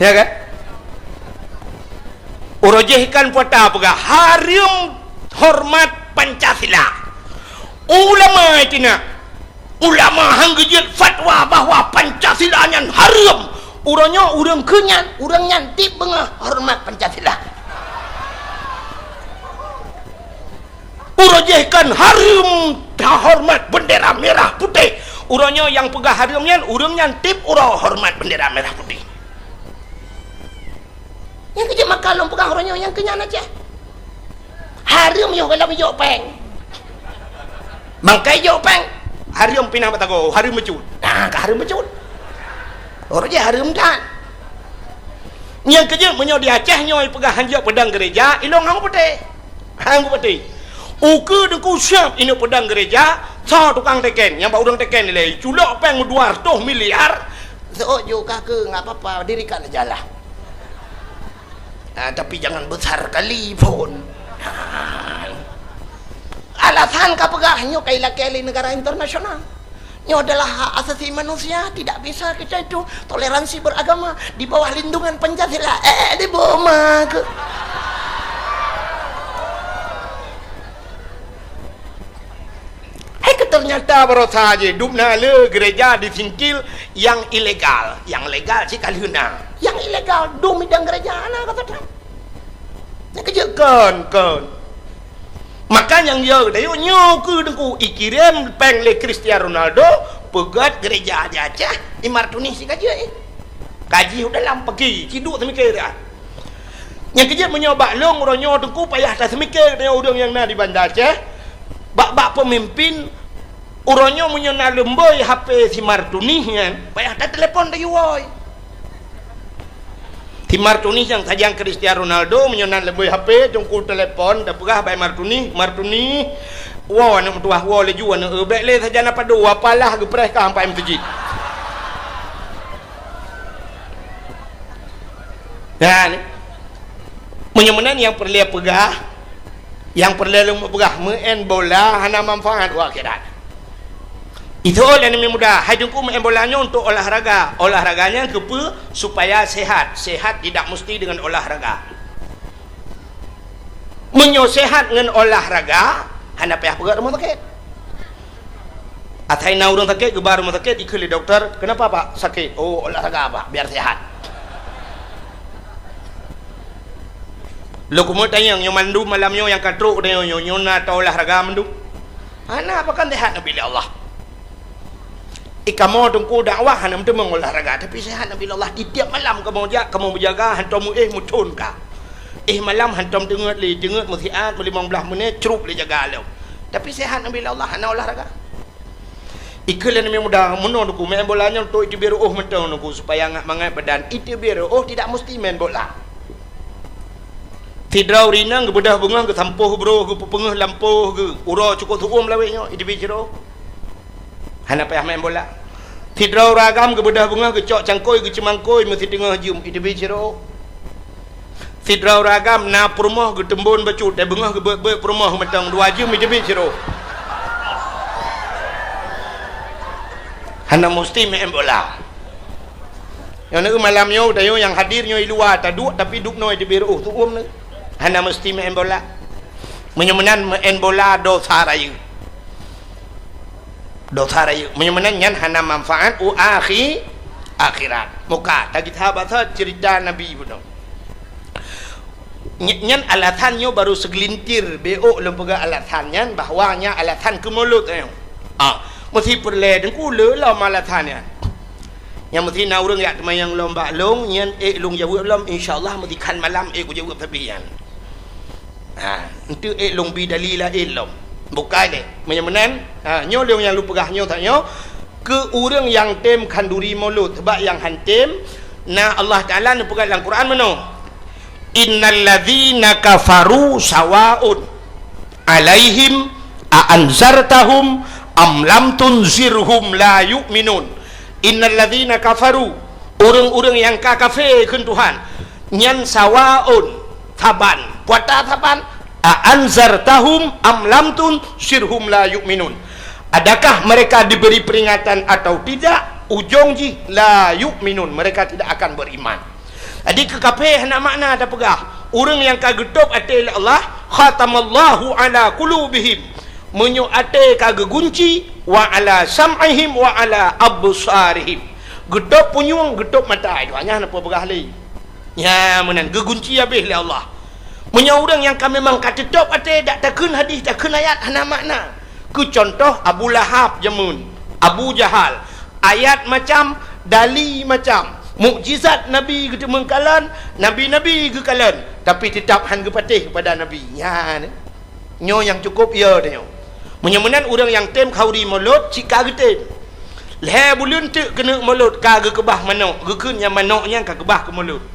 Ya kan? Uroe jih kan puata peugah hareuem hormat Pancasila. Ulama itina. Ulama han geujeuet fatwa bahwa Pancasila nyan hareuem. Uroe nyoe ureuëng keu nyan, ureuëng nyan tieb beungoh hormat Pancasila. Uroe jih kan hareuem tahormat bendera merah putih. Uroe nyoe nyang peugah hareuem nyan, ureuëng nyan tieb uroe hormat bendera merah putih. Nyang keujeuet maka lôn peugah uroe nyoe nyang keu nyan Aceh. Hareuem yoh gohlom ijok péng. Mangkai ijok péng, hareuem pinah batago, hareuem meucut. Nah, ka hareuem meucut. Uroe jih hareuem that. Nyang keujeuet meunyoe di Aceh nyoe peugah hanjeuet peudong gereja, ilong hang putih. Hang putih. Ukeue teungku siab ineuk peudong gereja, soe tukang teken, nyang bak ureuëng teken ilée, culok péng dua ratus miliar, seuôt ju ka keu, nggak apa-apa, dirikan aja lah. Ah, tapi jangan besar kali pun. Ah. Alasan ka peugah nyoe ka ilakée lé negara internasional. Nyoe adalah hak asasi manusia, tidak bisa kita itu toleransi beragama di bawah lindungan Pancasila. Eh, di boma ke? Hai ke ternyata barosa je dum na le gereja di Singkil yang ilegal, yang legal cit ka lheueh na. Yang ilegal dum idang gereja na kata dah. Nyang keujeuet kon, kon. Maka nyang yo dayok nyoe keu teungku ikirém péng lé Cristiano Ronaldo Peugét gereja di Aceh, i Martunih si ka jeuet, eh. Ka jih u dalam peuki, ci duek seumiké dah. Nyang keujeuet meunyoe bak lôn uroe nyoe Teungku payah taseumike deungon ureuëng nyang na di Banda Aceh, bak-bak peumimpin, uroe nyoe meunyoe na leumboi H P si Martunih nyan, payah tatelepon tayue woe. Si Martunih nyang sajan Cristiano Ronaldo, meunyoe na leumboi H P, Teungku telepon, tapeugah bak Martunih, "Martunih, woe aneuk meutuwah, woe laju aneuk eu, bék lé sajan apa dua, apalah geupreh ka ampai meuseujid." Nah, ni. Meunyoe meunan nyang peureulée peugah, nyang peureulée lôn peugah, meu'en bola hana manfaat u akhirat. Itu lé aneuk muda, hai Teungku meu'en bola nyoe untuk olahraga. Olahraga nyan keupeue? Supaya sehat. Sehat tidak mesti dengan olahraga. Meunyoe sehat ngon olahraga, hana payah peugét rumoh sakét. Asai na ureuëng sakét, geuba rumoh sakét, ikheun lé dokto, "Kenapa, Pak, sakit?" "Oh, olahraga, Pak, biar sehat." Lôn keumeung tanyong, nyoe mandum malam nyoe nyang ka trok tanyong nyoe, nyoe na ta olahraga mandum? Hana, pakon sehat neubi lé Allah. Eh, kamoe Teungku dakwah hana meuteumé olahraga, tapi sehat neubi lé Allah. Tiep-tiep malam kamoe jak, kamoe meujaga, hantom éh meuthon ka. Éh malam hantom teungeut lé, teungeut meusiat, meulimong blaih menit, crup lé jaga lom. Tapi sehat neubi lé Allah, hana olahraga. Ikheun lé aneuk muda, meunoe Teungku, main bola nyoe untuk iteubiet reuôh mantong Teungku, supaya ngat mangat badan. Iteubiet reuôh tidak mesti main bola. Sidroe ureuëng inong geubeudôh beungoh, geusampoh broh, geupeupeungeuh lampôh geuh, uroe cukôp su'um lawét nyoe, iteubiet sidroe. Hana payah main bola. Sidroe ureuëng agam geubeudôh beungoh, geucok cangkôi, geuceumangkôi, meusiteungoh jeuem, iteubiet sidroe. Sidroe ureuëng agam na peurumoh geuteumbon bacut, eh, beungoh geubeuet-beuet peurumoh mantong dua jeuem iteubiet sidroe. Hana musti main bola. Nyoe neueu malam nyoe, tanyoe nyang hadir nyoe i luwa taduek, tapi dubnoe iteubiet reuôh, su'um nyoe. Hana musti main bola. Meunyoe meunan main bola dosa rayeuk. Dosa rayeuk. Meunyoe meunan nyan hana manfaat u akhi-, akhirat. Muka, tagita basa cerita Nabi bunoe. Ny-, nyan alasan nyoe baru segelintir, bék lôn peugah alasan nyan bahwa nyan alasan keu mulod nyoe. Ah, meusi peureulée Teungku le lom alasan nyan. Nyang meusi na ureuëng jak teumanyong lom bak lôn, nyan ék lôn jaweueb lom, insya Allah meusi khan malam ék kujaweueb sabe nyan. Ha, enteuk ék lôn bi dalil laén lom. Bukai lé. Meunyoe meunan, ha, nyoe lôn nyang lôn peugah nyoe that nyoe, keu ureuëng nyang tem khanduri mulod, sebab nyang han tem, na Allah Taala neupeugah lam Quran meunoe, "Innal ladzina kafaru sawaun alaihim a anzartahum am lam tunzirhum la yu'minun." Innal ladzina kafaru, ureuëng-ureuëng nyang ka kafé kheun Tuhan, nyan sawaun, saban. Peue ata saban? A anzartahum am lam tunzirhum la yu'minun. Adakah mereka diberi peringatan atau tidak, ujong jih la yu'minun, mereka tidak akan beriman. Jadi keu kafé hana makna tapeugah. Ureuëng nyang ka geutôb até lé Allah, khatamallahu ala qulubihim. Meunyoe até ka geugunci, wa ala sam'ihim wa ala absarihim. Geutôb punyueng, geutôb mata. Itu hanya hana peue peugah lé. Nya meunan geugunci habéh lé Allah. Meunyoe ureuëng nyang ka memang ka teutôb até, dak takheun hadis, takheun ayat, hana makna. Keu cuntoh Abu Lahab jameun, Abu Jahal, ayat macam, dali macam, mukjizat Nabi geuteumeung kalon, nabi-nabi geukalon, tapi teutap han geupatéh keupada Nabi. Nyan, nyoe nyang cukôp yo tanyoe. Meunyoe meunan ureuëng nyang tem khanduri mulod cit ka geutem. Lhée buleuen teuk keuneuk mulod ka geukeubah manok, geukheun nyang manok nyan ka keubah keu mulod.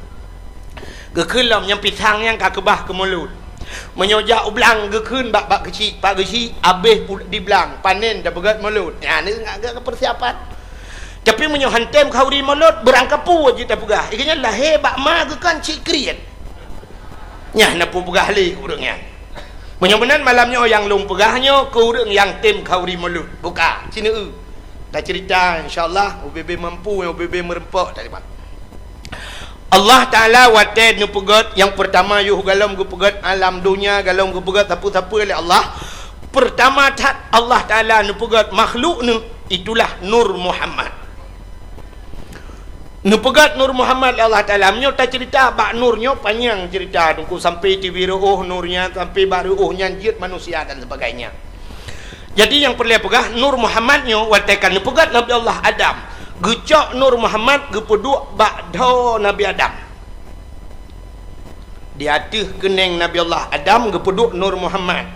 Geukheun lom nyang pisang nyan ka keubah keu mulod. Meunyoe jak u blang geukheun bak, bak keuchik, pak keuchik, habéh pu-, di blang, panen tapeugét mulod. Nyan ngat geuh keu persiapan. Tapi meunyoe han tem khanduri mulod, beurangkapeue jih tapeugah. Ikeu nyan lahé bak ma geukheun cit kriet. Nyan na peue peugah lé ureuëng nyan. Meunyoe meunan malam nyoe nyang lôn peugah nyoe keu ureuëng nyang tem khanduri mulod. Buka, sineue. Tacerita insya Allah, ubé-bé mampu, ubé-bé meureumpok tadi, Pak. Allah Taala watée neupeugét nyang peurtama yoh galom geupeugét alam donya, galom geupeugét sapeue-sapeue lé Allah. Peurtama that Allah Taala neupeugét makhluk neuh, itulah Nur Muhammad. Neupeugét Nur Muhammad lé Allah Taala. Meunyoe tacerita bak Nur nyoe panyang cerita Teungku, sampai tibi reuôh Nur nyan, sampai bak reuôh nyan jeuet manusia dan sebagainya. Jadi nyang peureulée peugah, Nur Muhammad nyoe watée ka neupeugét Nabi Allah Adam, geucok Nur Muhammad geupeuduek bak dhoe Nabi Adam. Di ateueh keuneng Nabi Allah Adam geupeuduek Nur Muhammad.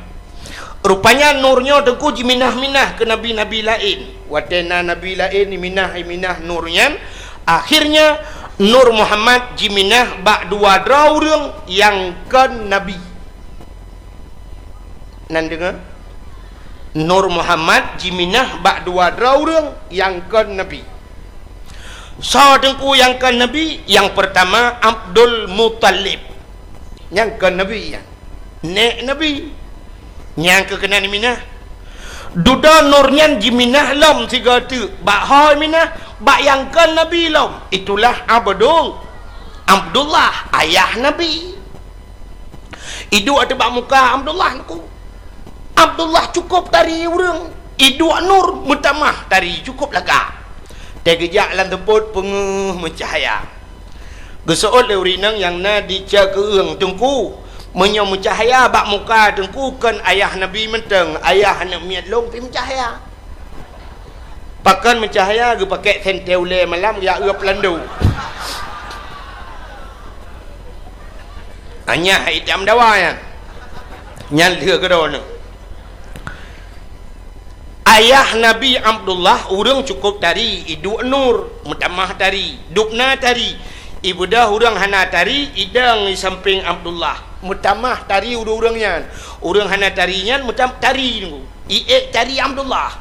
Rupanya nur nyoe teungku jiminah-minah keu nabi-nabi laén. Watée na nabi laén iminah-iminah nur nyan, akhirnya Nur Muhammad jiminah bak dua droe ureuëng nyang kon nabi. Nan deungoe? Nur Muhammad jiminah bak dua droe ureuëng nyang kon nabi. Soe teungku nyang kon nabi? Nyang peurtama Abdul Muthalib. Nyang kon nabi nyan. Nék nabi. Nyang keu keunan minah. Dudoe nur nyan jiminah lom sigoe teuk. Bak ho minah, bak nyang kon nabi lom. Itulah Abdul, Abdullah, ayah nabi. Iduek ateueh bak muka Abdullah teungku. Abdullah cukôp tari ureuëng. Iduek nur meutamah tari cukôp lagak. Teugeujak lam teupot peungeuh meucahya. Geuseuôt lé ureuëng inong nyang na di ceukeueng teungku. Meunyoe meucahya bak muka teungku kon ayah nabi mantong, ayah aneuëk miet lôn pih meucahya. Pakon meucahya geupakée sentée ulée malam geujak eu peulando. Anyah itam dawa nyan. Nyan lheueh keudroe nyoe. Ayah Nabi Abdullah ureuëng cukôp tari, iduek nur, meutamah tari, dubna tari. Ibeudôh ureuëng hana tari, idong di sampéng Abdullah. Meutamah tari ureuëng-ureuëng nyan. Ureuëng hana tari nyan meutam-, tari teungku. Iék tari Abdullah.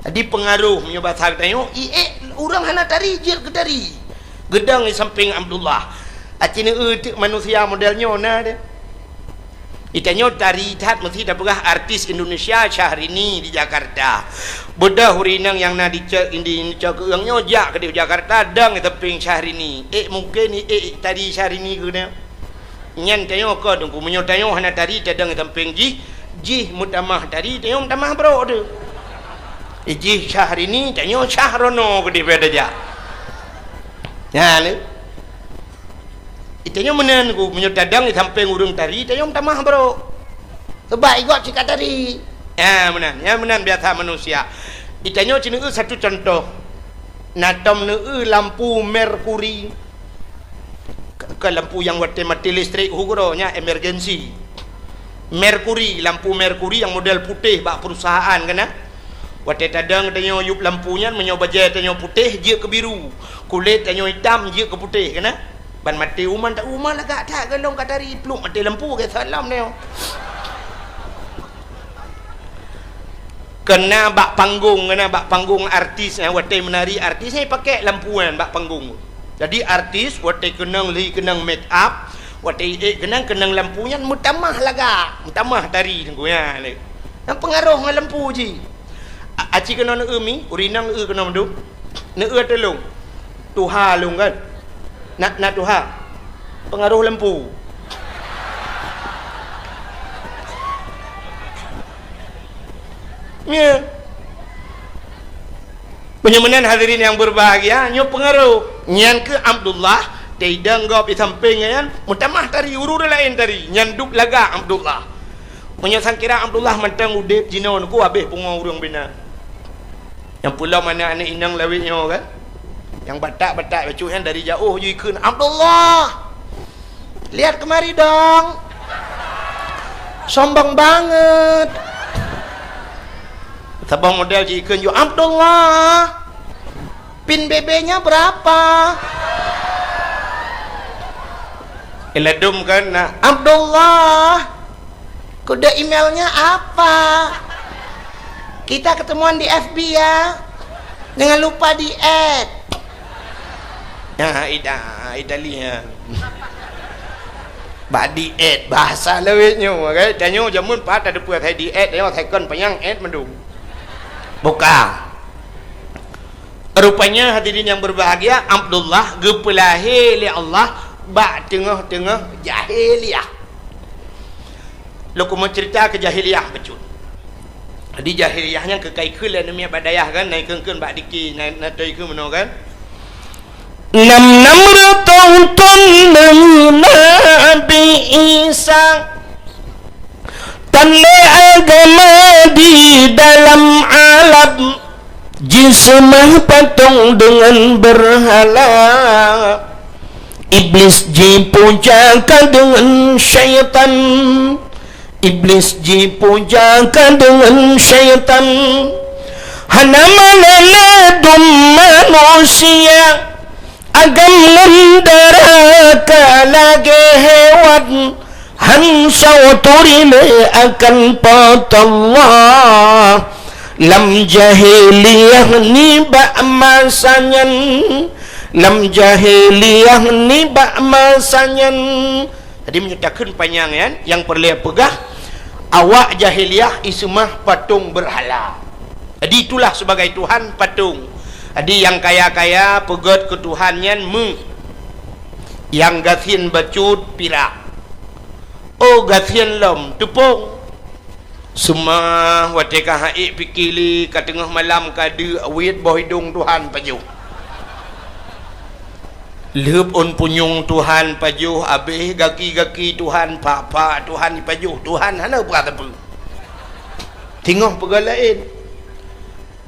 Jadi peungaroh meunyoe basa geutanyoe, iék ureuëng hana tari jeuet keu tari. Geudong di sampéng Abdullah. Aci neueu teuk manusia model nyoe na deh. Itanyoe tari that meusi tapeugah artis Indonesia Syahrini di Jakarta. Beudôh ureuëng inong nyang na di cok, di cok keueng nyoe jak keudeh Jakarta dong di sampéng Syahrini. Ék mungken iék tari Syahrini keu nyoe. Nyan tanyoe kon teungku, meunyoe tanyoe hana tari tadong di sampéng jih, jih meutamah tari, tanyoe meutamah brok teuh. Jih Syahrini, tanyoe Syahrono keudeh beda jak. Nyan lé. Itanyoe meunan teungku, meunyoe tadong di sampéng ureuëng tari, tanyoe meutamah brok. Sebab igob cit ka tari. Ya, meunan. Ya, meunan biasa manusia. Itanyoe ci neueu satu contoh. Na tom neueu lampu merkuri. Ke, ke lampu nyang watée maté listrik hu keudroe nyan emergency. Merkuri, lampu merkuri nyang model putéh bak perusahaan kana. Watée tadong tanyoe yup lampu nyan, meunyoe bajée tanyoe putéh jeuet keu biru, kulét tanyoe itam jeuet keu putéh kana. Ban maté uma, tak uma lagak that golom ka tari pluek maté lampu ke salam nyoe. Kena bak panggung, kena bak panggung artis, eh, watée meunari artis, eh, pakai lampu nyan bak panggung. Jadi artis watée keunong lhi keunong make up, watée iék keunong, keunong lampu nyan meutamah lagak, meutamah tari teungku nyan lé. Nyang peungaroh ngon lampu jih. A-, aci keunoe neueu mi, ureuëng inong neueu keunoe mandum. Neueu ateueh lôn. Tuha lôn kan. Na, na tuha. Peungaroh lampu. Nyoe. Meunyoe meunan hadirin nyang berbahagia, nyoe peungaroh. Nyan keuh Abdullah, teidong gob di sampéng nyan, meutamah tari, ureuëng laén tari, nyan dub lagak Abdullah. Meunyoe sangkira Abdullah mantong udeb jinoe teungku habéh pungo ureuëng bina. Nyang peulom aneuëk-aneuëk inong lawét nyoe kan? Nyang batak-batak bacut nyan dari jaoh jih kheun, "Abdullah! Lihat kemari dong! Sombong banget!" Saboh model jih kheun ju, "Abdullah! Pin B B-nya berapa?" Iladum kan, nah, "Abdullah!" Kode emailnya apa? Kita ketemuan di F B ya. Jangan lupa di add. Ya, ida, ida lihat. Bak di add, bahasa lawét nyoe, kan? Tanyoe jameun pat ada peue saya di add, tanyoe saya kon panyang add mandum. Buka. Rupanya hadirin yang berbahagia, Abdullah geupeulahé lé Allah bak teungoh-teungoh jahiliyah. Lôn keumeung cerita keu jahiliyah bacut. Di jahiliyah nyan keu ka ikheun lé aneuk miet bak dayah kan, na ikheun-kheun bak diki, na, na toe ikheun meunoe kan. Nam-nam reutôh thôn deungon Nabi Isa. Tan lé agama di dalam alam, jiseumah patong deungon beurhala. Iblis jipuja ka deungon syaitan, Iblis jipuja ka deungon syaitan. Hana meunan ladum manusia, agam ngon dara ka lagée hewan. Han sawoe turi lé akan Po teu Allah. Lam jahiliyah nibak masa nyan, lam jahiliyah nibak masa nyan. Jadi, meunyoe takheun panyang nyan, nyang peureulée peugah, awak jahiliyah iseumah patong beurhala. Jadi, itulah sebagai tuhan patong. Jadi, nyang kaya-kaya peugét keu tuhan nyan meu, nyang gasien bacut pirak. Oh, gasien lom teupông. Seumah watée ka ha'ék pike lé, ka teungoh malam ka deuk, weuet boh idong tuhan pajoh. Lheueb ôn punyueng tuhan pajoh, abéh gaki-gaki tuhan, pak-pak tuhan pajoh, tuhan hana peugah sapeue. Teungoh peugah laén.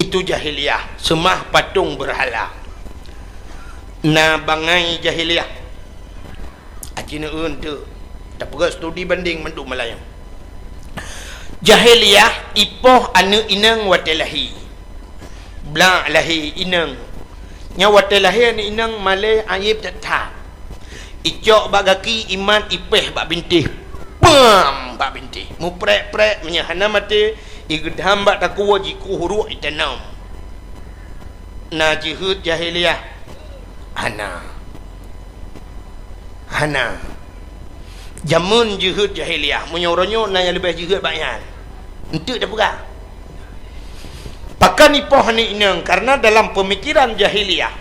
Itu jahiliyah, seumah patong beurhala. Na bangai jahiliyah. Aci neueu teuk, tapeugah studi bandeng mandum malam nyoe. Jahiliyah ipoh aneuëk inong watée lahé. Blak lahé inong. Nyan watée lahé aneuëk inong malée ayeb that-that. Icok bak gaki, imat, ipéh bak bintéh. Pam! Bak bintéh. Muprek-prek, meunyoe hana maté, igeudam bak takue, jikueh uruek, itanom. Na jeuheut jahiliyah? Hana. Hana. Jameun jeuheut jahiliyah, meunyoe uroe nyoe na nyang leubeh jeuheut bak nyan. Enteuk tapeugah. Pakon ipoh aneuëk inong? Karena dalam peumikiran jahiliyah,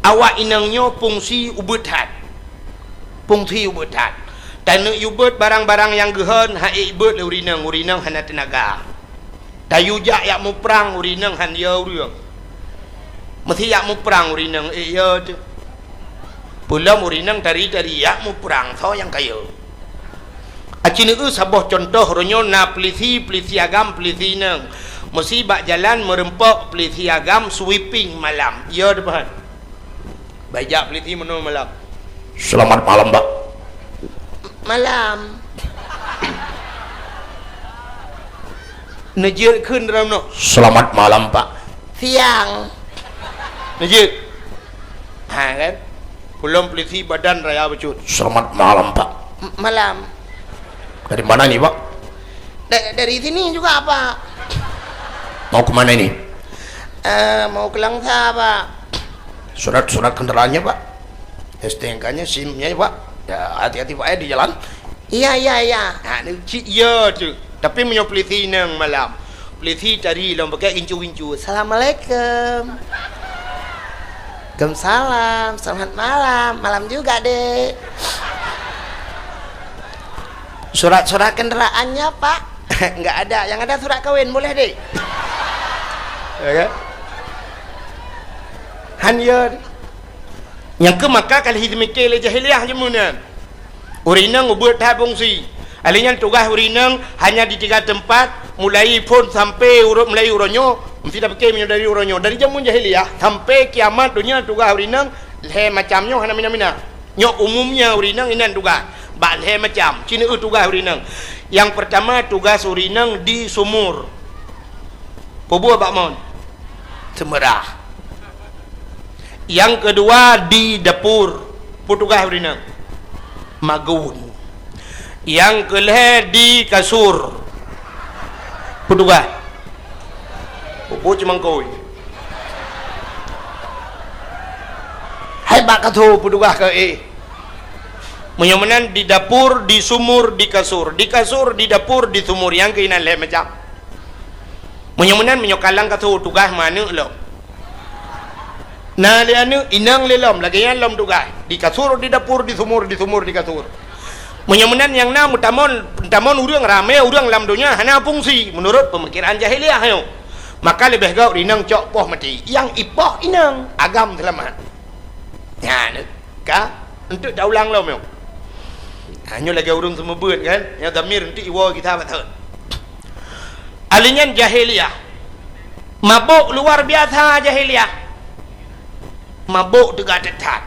awak inong nyoe fungsi ubeut that. Fungsi ubeut that. Taneuk yue beuet barang-barang nyang geuhon, ha'ék beuet lé ureuëng inong, ureuëng inong hana teunaga. Tayue jak yak muprang, ureuëng inong han yo ureuëng. Meusé yak muprang ureuëng inong, ék yo teuh. Peulom ureuëng inong tari-tari yak muprang, soe nyang ka yo. Aci neueu saboh cuntoh, uroe nyoe na peulisi, peulisi agam, peulisi inong. Meusé bak jalan meureumpok peulisi agam sweeping malam. Yo teuh, paham? Bak jak peulisi meunoe malam. "Selamat malam, Pak." "Malam." Neujeuet kheun dalam nyoe. "Selamat malam, Pak." "Siang." Neujeuet. Ha, kan? Peulom peulisi badan raya bacut. "Selamat malam, Pak." "M-, malam." "Dari mana ini, Pak?" "Da-, dari sini juga, Pak." "Mau ke mana ini?" "Eh, mau ke Langsa, Pak." "Surat-surat kendaraannya, Pak? S T N K-nya, SIM-nya, Pak. Ya, hati-hati, Pak, ya, di jalan." "Iya, iya, iya." Ha, ni cit ya tu. Tapi meunyoe peulisi inong malam, peulisi tari lom pakai gincu-gincu. "Assalamualaikum." "Waalaikumsalam. Selamat malam." "Malam juga, Dek." "Surat-surat kendaraannya, Pak?" "Enggak ada. Yang ada surat kawin. Boleh, Dek?" Ya kan? Han yo. Nyang keu maka ka lheueh jimiké lé jahiliyah jameun nyan. Ureuëng inong ubeuet that fungsi. Alèh nyan tugaih ureuëng inong hanya di tiga teumpat, mulai phon sampai uroe, mulai uroe nyoe, meusti tapike meunyoe dari uroe nyoe. Dari jameun jahiliyah sampai kiamat donya tugaih ureuëng inong lhèe macam nyoe hana mina-mina. Nyoe umumnya ureuëng inong inan tugaih. Bak lhèe macam, ci neueu tugaih ureuëng inong. Nyang peurtama tugaih ureuëng inong di sumur. Peue buet bak mon? Seumeurah. Nyang keudua di dapur, peue tugaih ureuëng inong? Magun. Nyang keulhèe di kasur, peue tugaih? Peue buet cumangkôi? Hai bak kasur, peue tugaih keu éh? Meunyoe meunan di dapur, di sumur, di kasur. Di kasur, di dapur, di sumur, nyang keuh inan lhèe macam. Meunyoe meunan, meunyoe ka lam kasur tugaih meuaneuk lom. Na lé aneuk, inong lé lom, lagèe nyan lom tugaih. Di kasur, di dapur, di sumur, di sumur, di kasur. Meunyoe meunan nyang na meutamon, meutamon ureuëng ramé, ureuëng lam donya hana fungsi meunurot peumikiran jahiliyah nyoe. Maka leubeh gét inong cok poh maté. Nyang ipoh inong, agam seulamat. Nyan ka, enteuk taulang lom nyoe. Ha, nyoe lagèe ureuëng seumeubeuet kan, nyang dhamir enteuk iwoe gita bak thon. Ahli nyan jahiliyah. Mabök luar biasa jahiliyah. Mabök teuga that-that.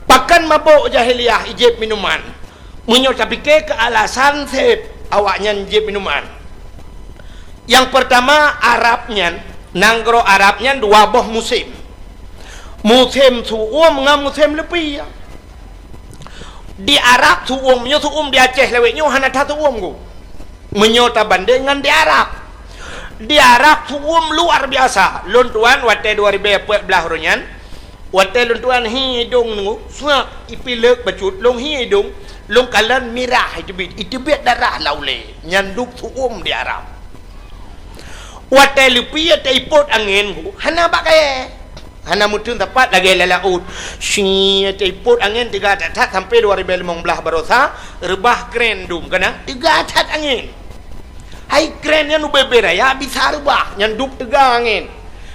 Pakon mabök jahiliyah jieb minuman? Meunyoe tapike keu alasan seb awaknyan jieb minuman. Nyang peurtama, Arab nyan, nanggroe Arab nyan dua boh musém. Musém su'uem ngon musém leupie. Di Arab su'uem, nyoe su'uem di Aceh lawét nyoe hana that su'uem ku. Meunyoe tabandeng ngon di Arab. Di Arab su'uem luar biasa. Lôn tuan watée dua ribée peuet blaih uroe nyan, watée lôn tuan hi idong nunggu, suak ipileuk bacut lôn hi idong, lôn kalon mirah iteubiet, iteubiet darah lam ulée. Nyan dub su'uem di Arab. Watée leupie taipot angén, hana bak kayée. Hana meuteun sapat lagée lam laôt. Shi, taipot angén teuga that-that sampoe dua ribée limong blaih baroesa, reubah kren dum keunan teuga that angén. Hai kren nyan ubé-bé raya bisa reubah, nyan dub teuga angén.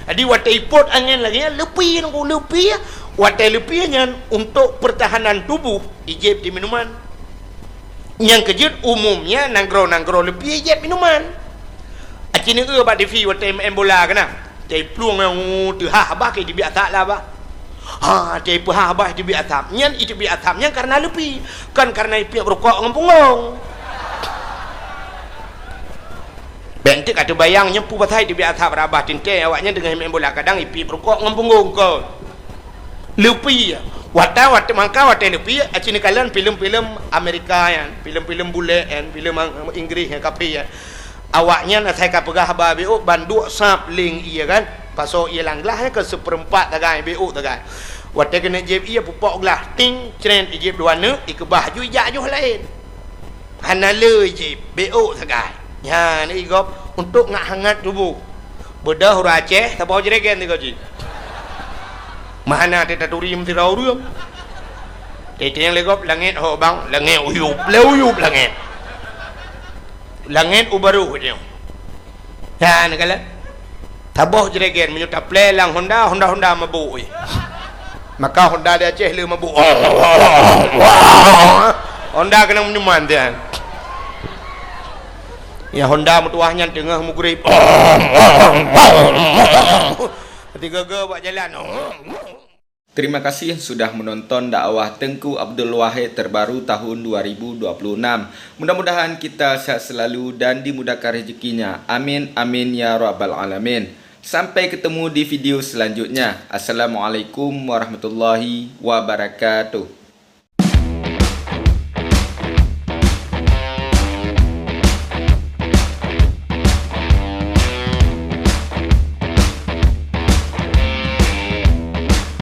Jadi watée ipot angén lagée nyan, leupie nunggu leupie, watée leupie nyan untuk peurtahanan tuboh ijieb di minuman. Nyang keujeuet umumnya nanggroe-nanggroe leupie jieb minuman. Aci neueu bak TV watée maén bola keunan. Tei plueng nyang teuhah bah ke iteubiet asap lah bah. Ha, tei peuhah bah iteubiet asap. Nyan iteubiet asap nyan karena leupie, kon karena ipiep rukok ngon punggong. Bék enteuk ka teubayang nyoe peue pasai iteubiet asap rabah tintée awaknyan teungoh maén bola kadang ipiep rukok ngon punggong kon. Leupie. Watée, watée mangka watée leupie, aci neukalon filem-filem Amerika nyan, filem-filem bulek nyan, filem Ang-, Inggris nyan, kafé nyan. Awaknyan asai ka peugah haba beuôk ban duek sab leng ie kan. Pasoe ie lam glah nyan keu seupeurempat sagai, beuôk sagai. Watée keuneuk jieb ie pupok glah, ting, cret, ijieb dua neuk, ikeubah ju ijak joh laén. Hana le jieb, beuôk sagai. Nyan igop untuk ngat hangat tuboh. Beudôh ureueng Aceh, saboh jregen sigoe jih. Meuhana teutaturi meusidroe ureueng. Teuntèe nyang lé gob langét ho bang, langét uyup, lé uyup langét. Langét u barôh nyoe. Nyan kalon. Saboh jregen meunyoe taplé lam Honda, Honda, Honda mabôk, eh. Maka Honda di Aceh le mabôk. Honda keunong minuman tian. Ya Honda meutuwah nyan teungoh mugréb. Tiga-ga bak jalan. Terima kasih sudah menonton dakwah Teungku Abdul Wahid terbaru tahun dua ribu dua puluh enam. Mudah-mudahan kita sehat selalu dan dimudahkan rezekinya. Amin, amin, ya rabbal alamin. Sampai ketemu di video selanjutnya. Assalamualaikum warahmatullahi wabarakatuh.